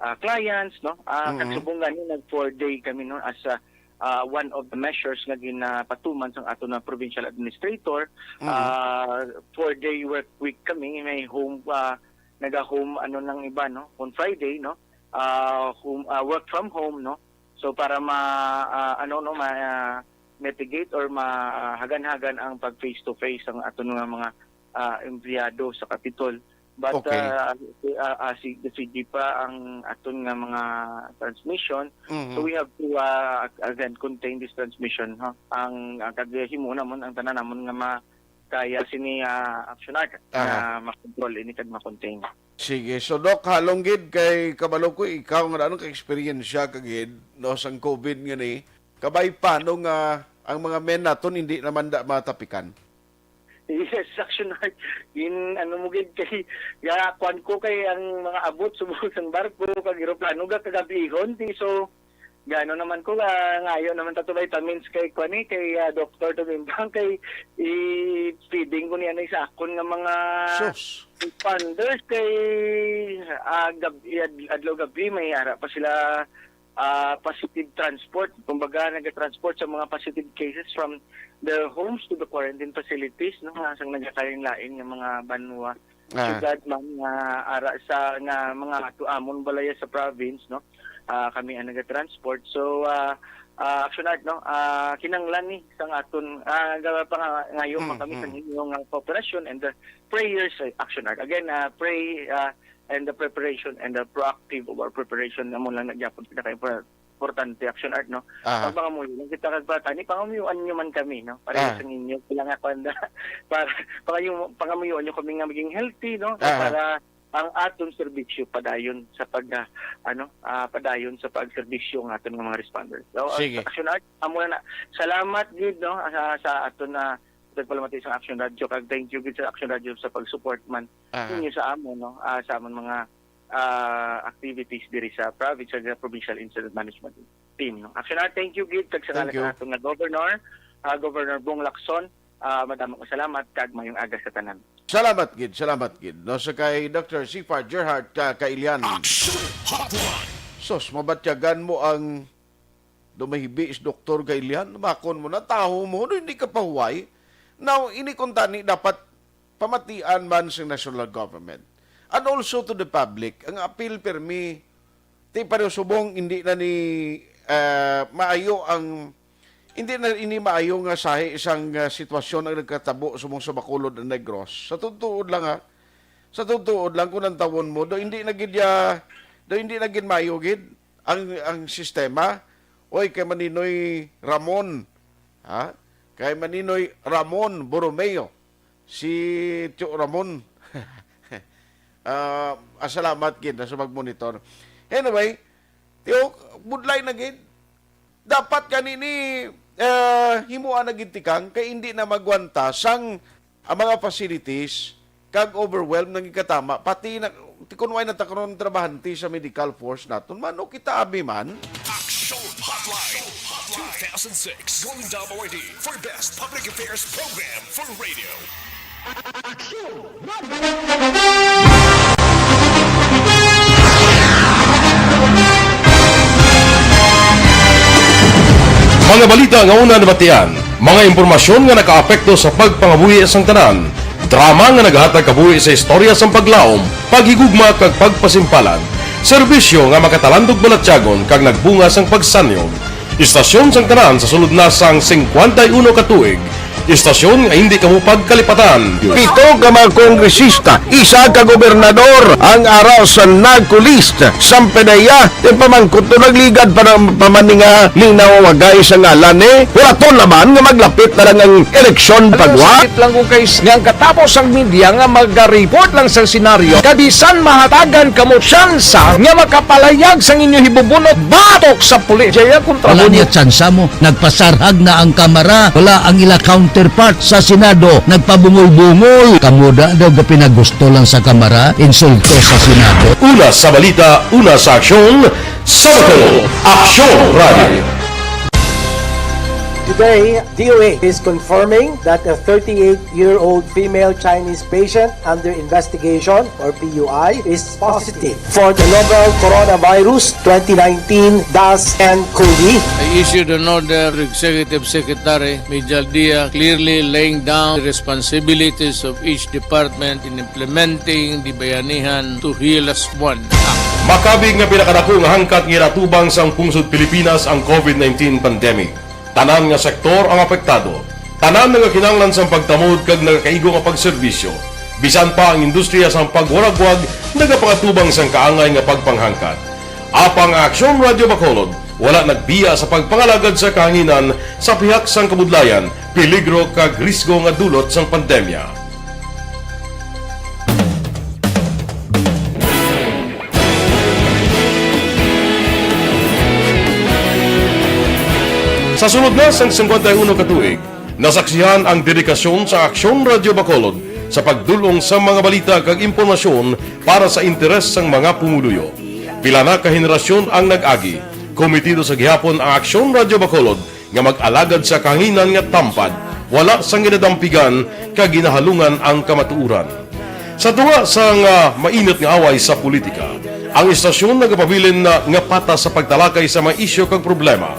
ah, clients, no? Ah, Mm. kagsubong gani, nag four day kami, no, as, ah, ah, one of the measures nga ginapatuman sang ato na provincial administrator. Mm. Ah, four day work week kami, may home, ah, naga-home, ano, nang iba, no? On Friday, no? Ah, home, ah, work from home, no? So, para ma-, ah, ano, no, ma-, ah, mitigate or ma-, ah, hagan-hagan ang pag face to face ang aton nga mga, ah, empleyado sa Kapitol. But, Okay. ah, ah, ah, si, sige pa ang aton nga mga transmission. Mhm. So, we have to, ah, ag-, again, contain this transmission, ha? Ang, ang kag himo namon, ang tanan namon nga ma-, kaya sini, ah, Action Art Aha. nga makontrol ini kag makontain. Sige. So, Doc, halong gid kay kabalo ko ikaw nga anong ka-eksperyensya ka gid, no, sang COVID nga ni. Kabay pa, no, nga ang mga men naton hindi naman da matapikan? Yes, Action Art. In, ano mo gid kay, ya, kwan ko kay ang mga abot subong sang barko kag eroplano ga kagabihon, ti, so, Gano naman ko nga ngayo naman ta to vitamins kay kuan, eh, kay, ah, Doktor Tumimbang, kay i-feeding ko niya na sa akon nga mga Sus. Responders kay, ah, gab-, ad-, adlaw gabi may ara pa sila, ah, positive transport. Kumbaga, nag-transport sa mga positive cases from their homes to the quarantine facilities, no, nga sang nagakalain-lain nga mga banwa, Ah. syudad man nga ara sa, nga mga atu-, amon balaya sa province, no. Ah, kami ang nagatransport. So, ah, ah, Action Art, no, ah, kinanglan ni sang aton, ah, ga-, pangangayo man kami sa Mm, mm. inyong, ah, kooperasyon and, ah, prayers, eh, Action Art. Again, ah, pray, ah, and the preparation and the proactive of our preparation, amo lang na gyapon pinaka-impor-, importante, Action Art, no? Aha. Pagpangamuyo lang kita kag patani, pangamuyuan nyo man kami, no? Pareho Ah. sa inyo, kailangan ko anda, para, pangayu-, pangamuyuan nyo kami nga maging healthy, no? Aha. Para ang aton serbisyo padayon sa pag, ah, ano, ah, padayon sa pagserbisyo ng aton nga mga responders. So, ah, Sige. Action Art, amo na na. Salamat gid, no, sa, sa aton na pagpalamati sa Action Radio, kag thank you gid sa Action Radio sa pag-support man Aha. ninyo sa amo, no, ah, sa amon mga, ah, activities diri sa province, sa provincial incident management team, no. Action Art, thank you gid, kag sa Thank ngalan you. sa aton nga governor, ah, Governor Bong Lacson, ah, madamo nga salamat, kag mayong aga sa tanan. Salamat gid, salamat gid. No, sa kay Doctor Sifar Gerhard ka Kailian. Action Hotline. Sus, mabatyagan mo ang dumahibi si Doktor Kailian. Makon mo na, taho mo, no, hindi ka pahuway. Now, ini kuntani dapat pamatian man sa national government. And also to the public, ang appeal permi, ti pareho subong, hindi na ni, ah, maayo ang, hindi na ini maayo nga sahi isang, ah, sitwasyon ang nagkatabo subong sa Bacolod and Negros. Sa tutuod lang, ha, sa tutuod lang, kung ang tawon mo, do hindi na gid ya, do hindi na gid maayo gid ang, ang sistema. Oy, kay Maninoy Ramon, ha? Kay Maninoy Ramon Borromeo, si Tio Ramon. Ah, ah, salamat gid na sa mag-monitor. Anyway, Tio, budlay na gid. Dapat gani ni, eh, himuan na gid tikang kay hindi na magwanta sang ang mga facilities kag overwhelm nang ikatama, pati na, ti kun way na ta karon trabahante sa medical force naton, mano kita abi man? Action Hotline two thousand six Golden Dome Awardee for Best Public Affairs Program for Radio. Mga balita nga una nabatian, mga impormasyon nga nakaapekto sa pagpangabuhi sang tanan, drama nga naghatag kabuhi sa istorya sang paglaom, paghigugma kag pagpasimpalan, serbisyo nga makatalandog balatyagon kag nagbunga sang pagsanyog. Istasyon sang tanan sa sulod na sang singkwenta y uno ka tuig. Istasyon nga hindi kamo pagkalipatan. Pito ka mga kongresista, isa ka gobernador ang ara sa NAGCO list. Sampay na iya, ti pamangkot to nagligad pa ng pamaninga linaw wagay sa ngalan ni. Hulaton naman nga maglapit na lang ang eleksyon Ano, pagwa. Sakit lang kung kay nga ang katapos ang media nga maga-report lang sa senaryo, kabisan mahatagan kamo tsansa nga makapalayag sang inyo hibubunot batok sa pulis. Jaya kontra Wala mo niya tsansa mo. Nagpasarhag na ang Kamara. Wala ang ila counterpart sa Senado. Nagpabungol-bungol. Kamo da daw gapinagusto lang sa Kamara. Insulto sa Senado. Una sa balita, una sa aksyon, sa Bacolod, Aksyon Radio. Today, D O A is confirming that a thirty-eight-year-old female Chinese patient under investigation, or P U I, is positive for the novel coronavirus twenty nineteen dash ten COVID. I issued an order to Executive Secretary Mijal Dia, clearly laying down the responsibilities of each department in implementing the Bayanihan to Heal as One Act. Makabig nga pinakadako nga hangkat nga ginatubang sang pungsod Pilipinas ang COVID nineteen pandemic. Tanan nga sektor ang apektado. Tanan nga kinahanglan sang pagtamod kag nagakaigo nga pagserbisyo. Bisan pa ang industriya sang pagwaragwag nagapangatubang sang kaangay nga pagpanghangkat. Apang ang Aksyon Radio Bacolod wala nagbiya sa pagpangalagad sa kahanginan sa pihak sang kabudlayan, peligro kag risgo nga dulot sang pandemya. Sa sulod na sang singkwenta y uno ka tuig, nasaksihan ang dedikasyon sa Aksyon Radio Bacolod sa pagdul-ong sa mga balita kag impormasyon para sa interes sang mga pumuluyo. Pila na ka henerasyon ang nag-agi, Komitido sa gihapon ang Aksyon Radyo Bacolod nga mag-alagad sa kahanginan nga tampad, wala sang ginadampigan kag ginahalungan ang kamatuoran. Sa tunga sang, ah, mainit nga away sa politika, ang istasyon nagapabilin na nga patas sa pagtalakay sa mga isyu kag problema.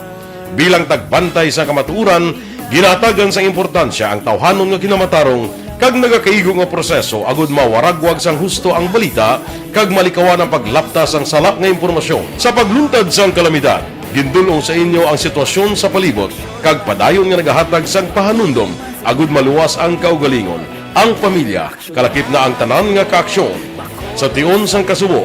Bilang tagbantay sa kamatuoran, ginahatagan sang importansya ang tawhanon nga kinamatarong kag nagakaigo nga proseso agud mawaragwag sang husto ang balita kag malikawan ang paglapta sang sala nga impormasyon. Sa pagluntad sang kalamidad, gindul-ong sa inyo ang sitwasyon sa palibot kag padayon nga nagahatag sang pahanumdom agud maluwas ang kaugalingon, ang pamilya, kalakip na ang tanan nga kaaksyon. Sa tion sang kasubo,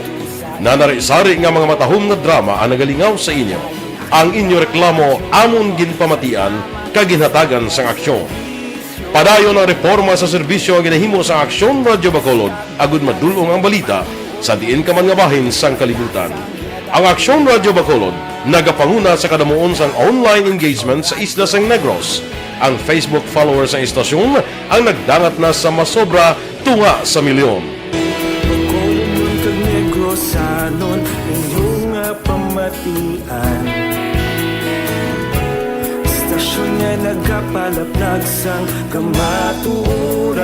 nanari-sari nga mga matahom nga drama ang nagalingaw sa inyo. Ang inyo reklamo amon ginpamatian kag ginhatagan sang aksyon. Padayon ang reporma sa serbisyo nga ginahimo sang Aksyon Radyo Bacolod agud madul-ong ang balita sa diin ka man nga bahin sang kalibutan. Ang Aksyon Radyo Bacolod nagapanguna sa kadamuon sang online engagement sa isla sang Negros. Ang Facebook followers sang istasyon ang nagdangat na sa masobra tunga sa milyon. Bacolod kag Negrosanon, inyo nga pamatian. Istasyon nga nagapalaplag sang kamatuoran.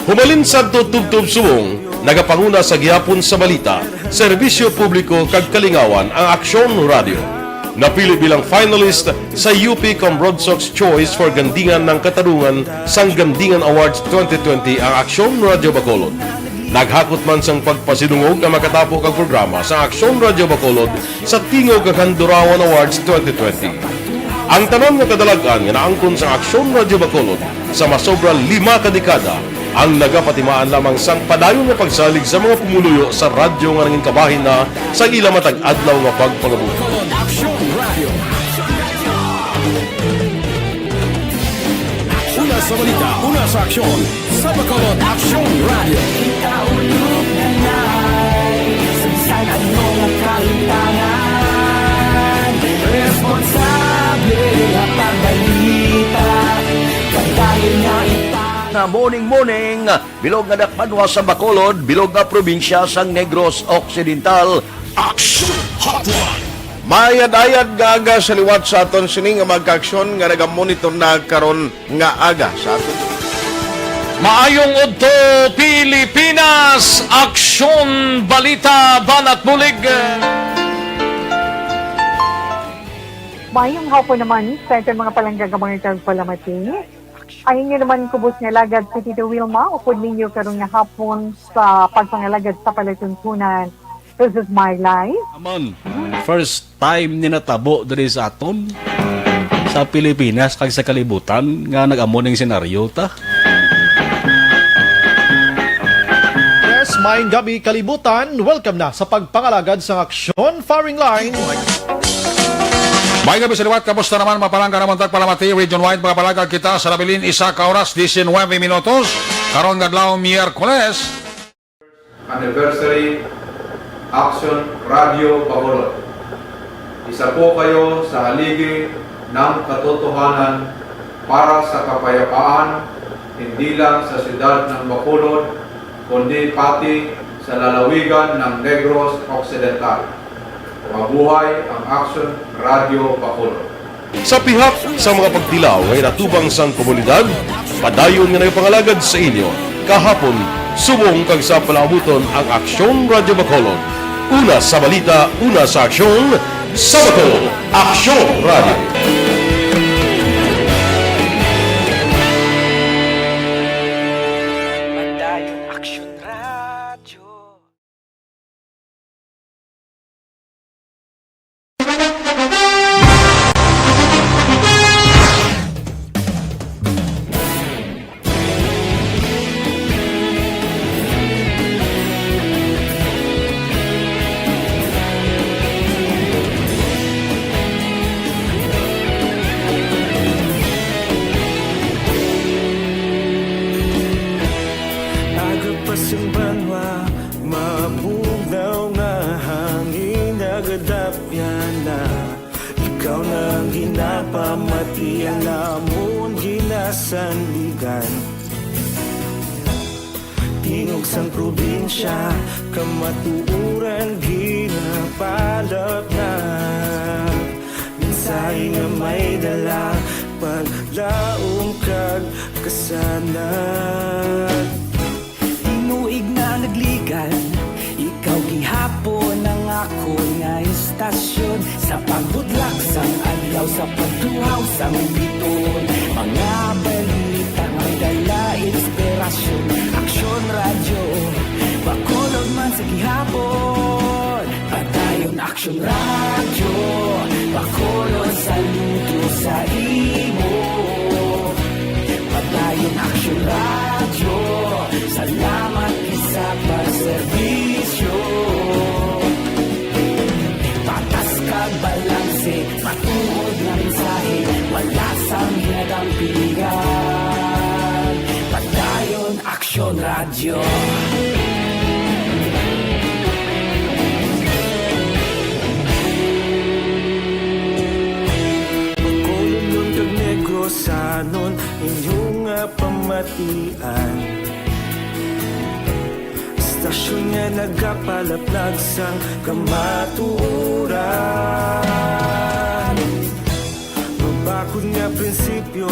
Humalin sadto tubtob subong, nagapanguna sa gihapon sa balita, serbisyo publiko kag kalingawan ang Aksyon Radyo. Napili bilang finalist sa U P Cambrodsoc's Choice for Gandingan ng Katarungan sang Gandingan Awards twenty twenty ang Aksyon Radyo Bacolod. Naghakot man sang pagpasidungog ang makatapo kag programa sa Aksyon Radyo Bacolod sa Tingog kag Handurawan Awards twenty twenty. Ang tanan nga kadalag-an nga naangkon sang Aksyon Radyo Bacolod sa masobra lima ka dekada ang nagapatimaan lamang sang padayon nga pagsalig sa mga pumuluyo sa radyo nga nangin kabahin na sa ila matag adlaw nga pagpangabuhi. Una sa balita, una sa aksyon, sa Bacolod Aksyon Radio. Kita ulog na nai, sa bisan ano nga kalimtangan, responsable nga pagbalita, pagdayon nga ita. Na morning, morning, bilog nga dakbanwa sa Bacolod, bilog nga probinsya sang Negros Occidental. Action Hotline. Mayad-ayad nga aga sa liwat sa aton sini nga mga kaaksyon nga nagamonitor na karon nga aga sa aton. Maayong udto, Pilipinas! Aksyon, balita, banat bulig. Maayong hapon naman sa aton mga palangga nga mga tagpalamati. Ang inyo naman kubos nga alagad, si Tito Wilma, upod ninyo karon nga hapon sa pagpangalagad sa palatuntunan. This is my life. Amon, first time ni natabo diri sa aton, sa Pilipinas kag sa kalibutan nga nag-amo ning senaryo ta. Yes, maayong gabi, kalibutan. Welcome na sa pagpangalagad sang aksyon, firing line. Maayong gabi sa liwat. Kamusta naman, mapalangga naman tagpalamati, region-wide, makapalag-ag kita sa nabilin isa ka oras, diecinuebe minutos. Karon nga adlaw, Miyerkules. Anniversary Action Radio Bacolod. Isa po kayo sa haligi ng katotohanan para sa kapayapaan, hindi lang sa siyudad ng Bacolod, kundi pati sa lalawigan ng Negros Occidental. Mabuhay ang Action Radio Bacolod. Sa pihak sa mga pagtilaw nga ginatubang sang komunidad, padayon nga nagapangalagad sa inyo kahapon, subong kag sa palaabuton ang Aksyon Radyo Bacolod. Una sa balita, una sa aksyon, sa Bacolod, Aksyon Radyo. Padayon Aksyon Radyo. Aga pa sing banwa, mabugnaw nga hangin, nagadapyan na. Ikaw na ang ginapamati, ang amon ginasandigan. Tingog sang probinsya, kamatuoran, ginap- Palapnag, mensahe nga may dala, paglaom kag kasanag. Tinuig na nagligan, ikaw gihapon ang akon nga istasyon. Sa pagbudlak sang adlaw, sa pagtuhaw sang bituon, mga balita nga may dala inspirasyon. Aksyon Radyo, Bacolod man sa gihapon. Padayon Aksyon Radyo, Bacolod, saludo sa imo. Padayon Aksyon Radyo, salamat gid sa pagserbisyo. Patas kag balanse, matuod nga mensahe, wala sang ginadampigan. Padayon Aksyon Radyo. Bacolodnon kag Negrosanon, inyo nga pamatian. Istasyon nga nagapalaplag sang kamatuoran. Mabakod nga prinsipyo,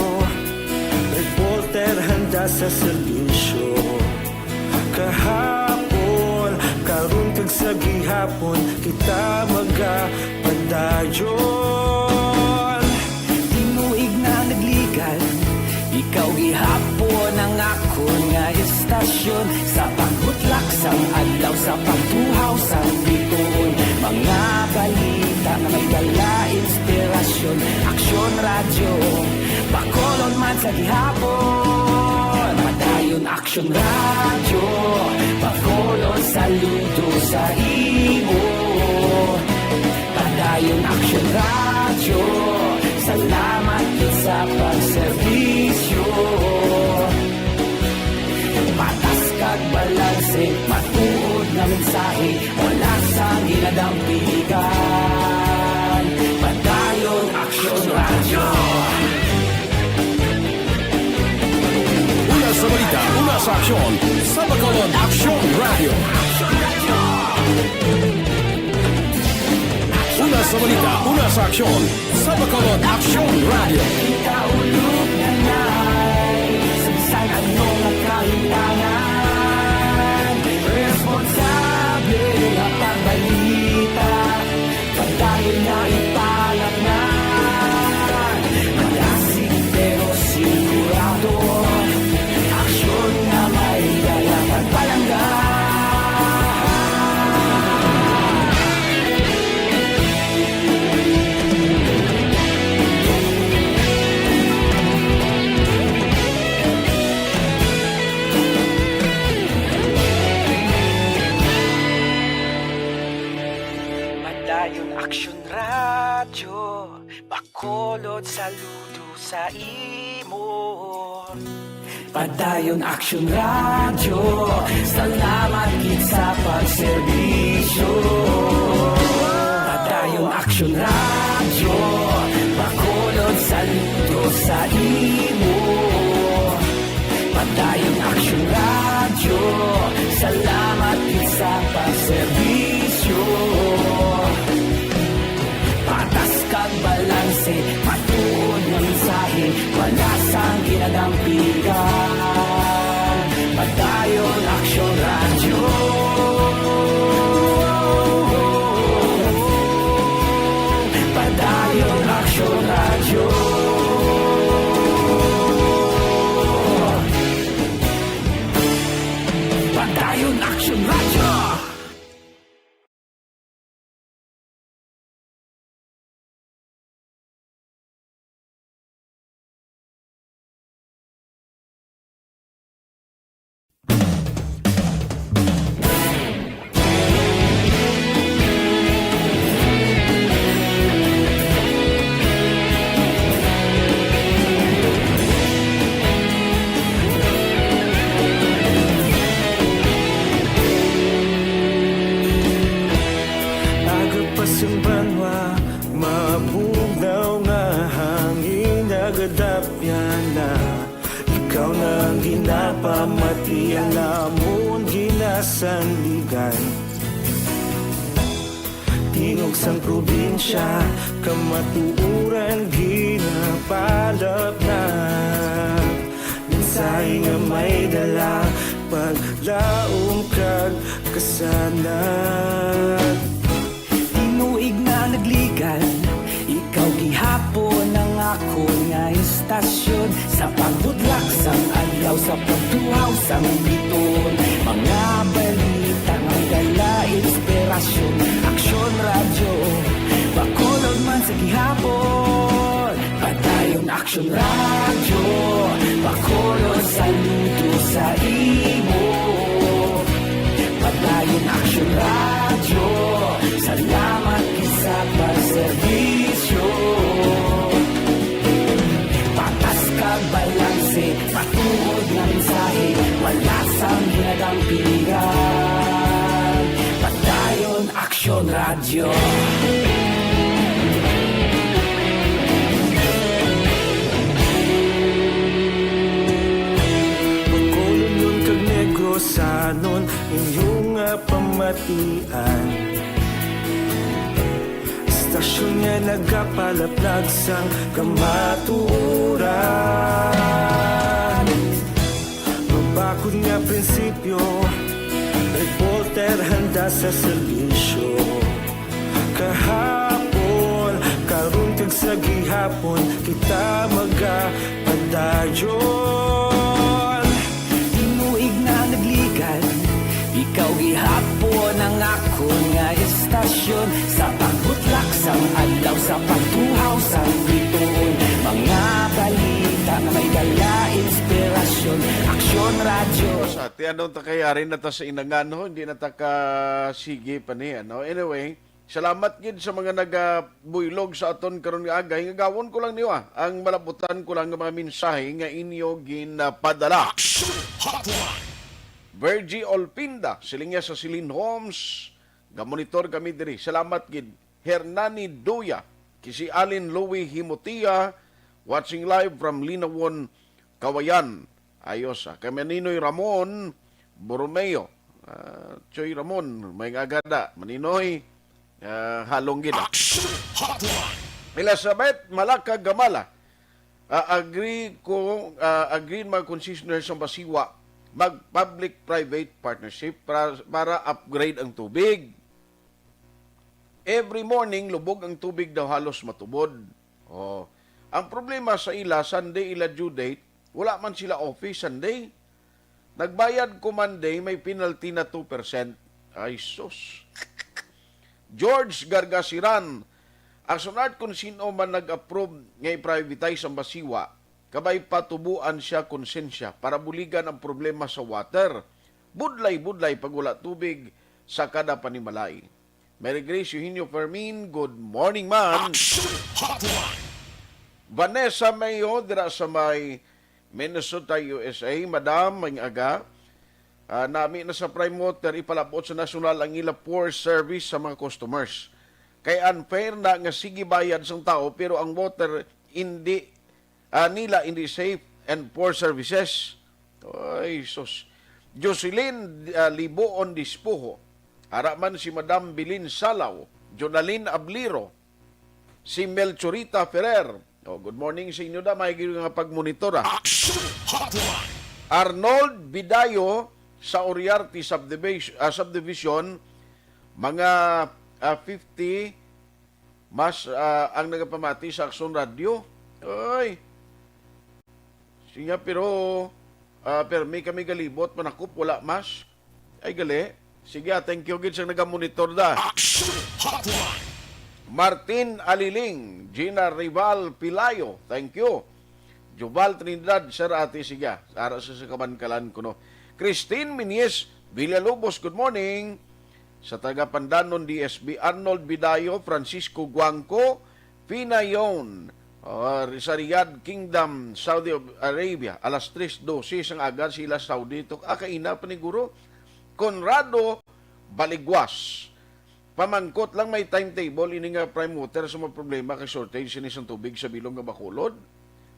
reporter handa sa serbisyo. Kahapon, karon kag sa gihapon, kita magapadayon. Tinuig na nagligan, ikaw gihapon ang akon nga istasyon. Sa pagbutlak sang adlaw, sa pagtuhaw sang bituon, mga balita nga may dala inspirasyon. Aksyon Radyo, Bacolod man sa gihapon. Padayon Aksyon Radyo, Bacolod, saludo sa imo. Padayon Aksyon Radyo, salamat gid sa pagserbisyo. Patas kag balanse, matuod nga mensahe, wala sang ginadampigan. Padayon Aksyon Radyo. Una sa balita, una sa aksyon, sa Bacolod Aksyon Radyo. Una sa balita, una sa aksyon, sa Bacolod Aksyon Radyo. Kita ulog na nai sa bisan ano nga kahitangan. Responsable nga pagbalita, padayon na ipalapnan. Malasig pero sigurado, aksyon nga may dala pagpalangga. Padayon Aksyon Radyo, Bacolod, saludo sa imo. Padayon Aksyon Radyo, salamat gid sa pagserbisyo. Padayon Aksyon Radyo, Bacolod, saludo sa imo. Padayon Aksyon Radyo, salamat gid sa pagserbisyo. Patas kag balanse, matuod nga mensahe, wala sang ginadampigan. Padayon Aksyon Radyo. Padayon Aksyon Radyo. Padayon Aksyon Radyo. Aga pa sing banwa, mabugnaw nga hangin nagadapyan na. Ikaw na ang ginapamati, ang amon ginasandigan. Sang probinsya, kamatuoran ginapalapnap. Mensahe nga may dala, paglaom kag kasanag. Tinuig na nagligan, ikaw gihapon ang akon nga istasyon. Sa pagbudlak sang adlaw, sa pagtuhaw sang biton, mga balita may dala inspirasyon. Aksyon Radyo, Bacolod man sa gihapon. Padayon Aksyon Radyo, Bacolod, saludo sa imo. Padayon Aksyon Radyo, salamat gid sa pagserbisyo. Patas kag balanse, matuod nga mensahe, wala sang ginadampigan. Padayon Aksyon Radyo. Bacolodnon kag Negrosanon, inyo nga pamatian. Istasyon nga nagapalaplag sang kamatuoran. Mabakod nga prinsipyo, reporter handa sa serbisyo. Kahapon, karon kag sa gihapon, kita magapadayon. Tinuig na nagligan, ikaw gihapon ang akon nga istasyon. Sa pagbutlak sang adlaw, sa pagtuhaw sang bituon, mga balita nga may dala inspirasyon. Aksyon Radyo. Sa ti ano ta kay ari na ta sa inangan, no? Hindi na ta ka sige pa ni, ano? Anyway, salamat gid sa mga nagabuylog sa aton karon nga aga. Hingagawon ko lang niyo, ah, ang malabutan ko lang nga mga mensahe nga inyo ginapadala. Action Hotline. Virgie Olpinda, siling niya sa Celine Homes, gamonitor kami diri. Salamat gid. Hernani Duya, si Alin Louie Himotia, watching live from Linawon, Kawayan. Ayos, ah. Kay Maninoy Ramon Borromeo. Ah, Choy Ramon, may agada. Maninoy, ah, halong gid, ah. Action Hotline. Elizabeth Malaka Gamala. Ah, agree ko, ah, agree mga concessionaire sa Basiwa, mag public-private partnership para, para upgrade ang tubig. Every morning, lubog ang tubig daw halos matubod. Oh. Ang problema sa ila, Sunday ila due date, wala man sila office Sunday. Nagbayad ko Monday, may penalty na two percent. Ay, sus. George Gargasiran, ang sunod kung sino man nag-approve nga i-privatize ang Basiwa, kabay patubuan siya konsensya para buligan ang problema sa water. Budlay-budlay pag wala tubig sa kada panimalay. Mary Grace Eugenio Fermin, good morning, ma'am. Action Hotline. Vanessa Mayo, dira sa may Minnesota, U S A. Madam, may aga. Ah, nami na sa Prime Water, ipalabot sa nasyonal ang ila poor service sa mga customers. Kay unfair na nga sige bayad sang tao, pero ang water hindi, ah, nila hindi safe and poor services. Ay, sus. Jocelyn, ah, Liboon Dispuho. Ara man si Madam Bilin Salaw, Jonalyn Abliro, si Melchorita Ferrer. Oh, good morning sa inyo, da. May nga pagmonitor, ah. Action Hotline. Arnold Bidayo sa Oriarte Subdivision, ah, Subdivision, mga, ah, fifty mas, ah, ang nagapamati sa Aksyon Radyo. Oy. Siya, pero, ah, permi kami galibot, manakop, wala mas. Ay, gali. Sige, ah, thank you gid sa nagamonitor da. Action Hotline. Martin Aliling, Gina Rival Pilayo, thank you. Joval Trinidad, Sir Ate, sige, ah, ara sa, sa kabankalan ko, no. Christine Minyes Villalobos, good morning. Sa taga Pandanon, D S B, Arnold Bidayo, Francisco Guangco, Pinayon, ah, sa Riyadh Kingdom, Saudi Arabia, alas tres dose sang aga sila Saudi to. Ah, kaina pa ni guro. Conrado Baligwas. Pamangkot lang, may timetable ini nga Prime Water sa mga problema kay shortage sini sang tubig sa bilog nga Bacolod?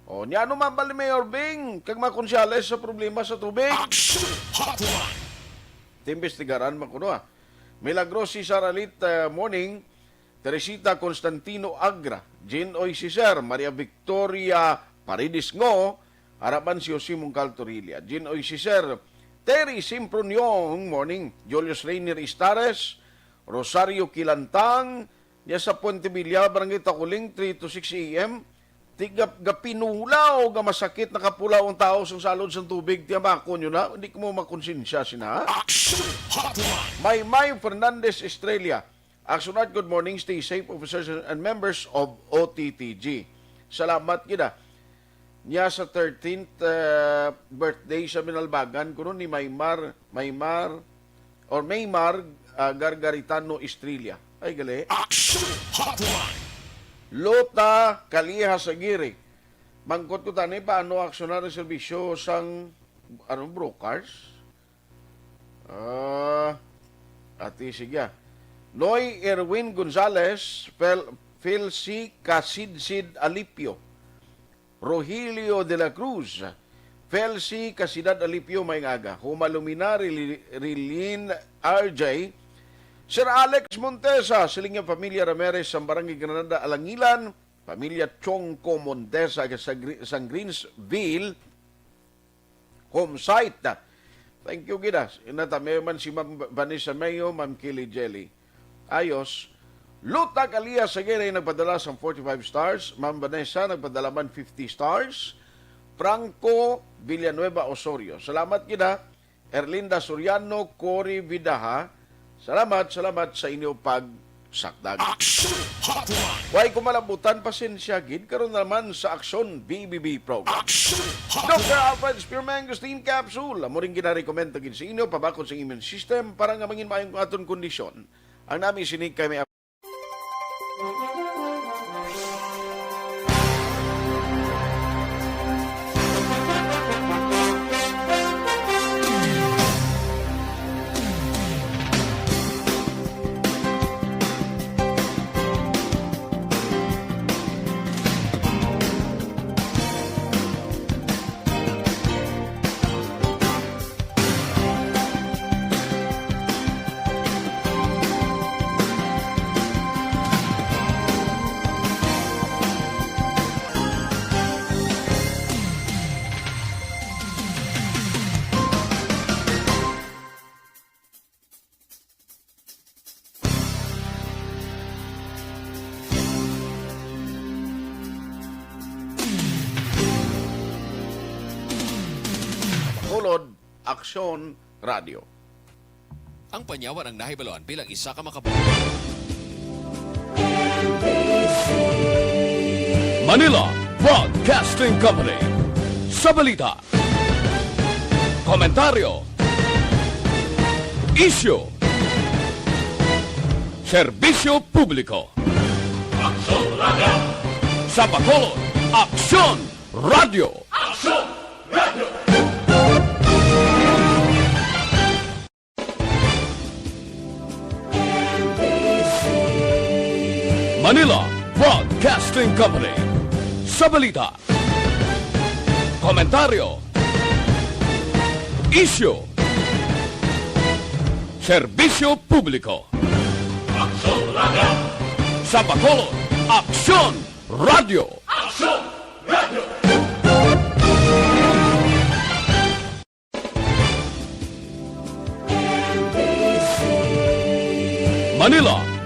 O, niya ano man bali, Mayor Bing, kag mga konsyales sa problema sa tubig? Action Hotline. Timbestigaran man kuno, ah. Milagros si Saralit, ah, morning. Teresita Constantino Agra, Jinoy Siser, Maria Victoria Paredes Ngo, Harapan si Jose Mungcal Torilla, Jinoy Siser, Terry Simproniong, morning, Julius Rainier Istares, Rosario Kilantang, niya sa Puente Villa, Barangay Taculing, three to six A M, tiga gapinulaw nga masakit, nakapulaw ang tao sa salod sang tubig, tiyabako nyo na, hindi ko mo makonsensya sina. Action Hotline! Maymay Fernandez Estrella, Action Art, good morning, stay safe, officers and members of O T T G. Salamat gid, ah. Niya sa thirteenth, uh, birthday sa Minalbagan, kuno ni Maymar, Maymar, or Maymar, uh, Gargaritano Estrella. Ay, gali. Action Hotline! Lota Kaliha Sagiri. Mangkot ko tani, paano aksyonan ang serbisyo sang, ano, brokers? Ah, ati, sige, ah. Noy Erwin Gonzales, Fel-, Felsi Kasidsid Alipio, Rogelio de la Cruz, Felsi Kasidad Alipio, maayong aga. Huma Lumina, Rili-, Rilin R J, Sir Alex Montesa, siling niya pamilya Ramirez, sang Barangay Granada, Alangilan, pamilya Chongco Montesa, sa Gre-, sang Greensville, home site. Thank you, gid, ah. Inatame man si Ma'am Vanessa Mayo, Ma'am Kili Jelly. Ayos. Luta Kalias Aguirre nagpadala sang forty-five stars. Ma'am Vanessa nagpadala man fifty stars. Franco Villanueva Osorio. Salamat, gid, ah. Erlinda Soriano, Cory Vidaja. Salamat, salamat sa inyo pagsakdag. Action Hotline! Way ko malabutan, pasensya gid. Karon naman sa Aksyon B B B program. Action Hotline! Doctor Alfred Spearmint Capsule. Amo ring ginarekomenda gid sa inyo, pabakod sa immune system para nga mangin maayong aton kondisyon. Ang nami sini kay may Bacolod, Aksyon Radio. Ang panyawan ang nahibaluan bilang isa ka makabu- Manila Broadcasting Company. Sa balita, komentaryo, isyu, serbisyo publiko. Aksyon Radio. Sa Bacolod, Aksyon Radio. Aksyon Radio. Manila Broadcasting Company. Sa balita, komentaryo, isyu, serbisyo publiko. Aksyon Radio. Sa Bacolod, Aksyon Radio. Aksyon Radio.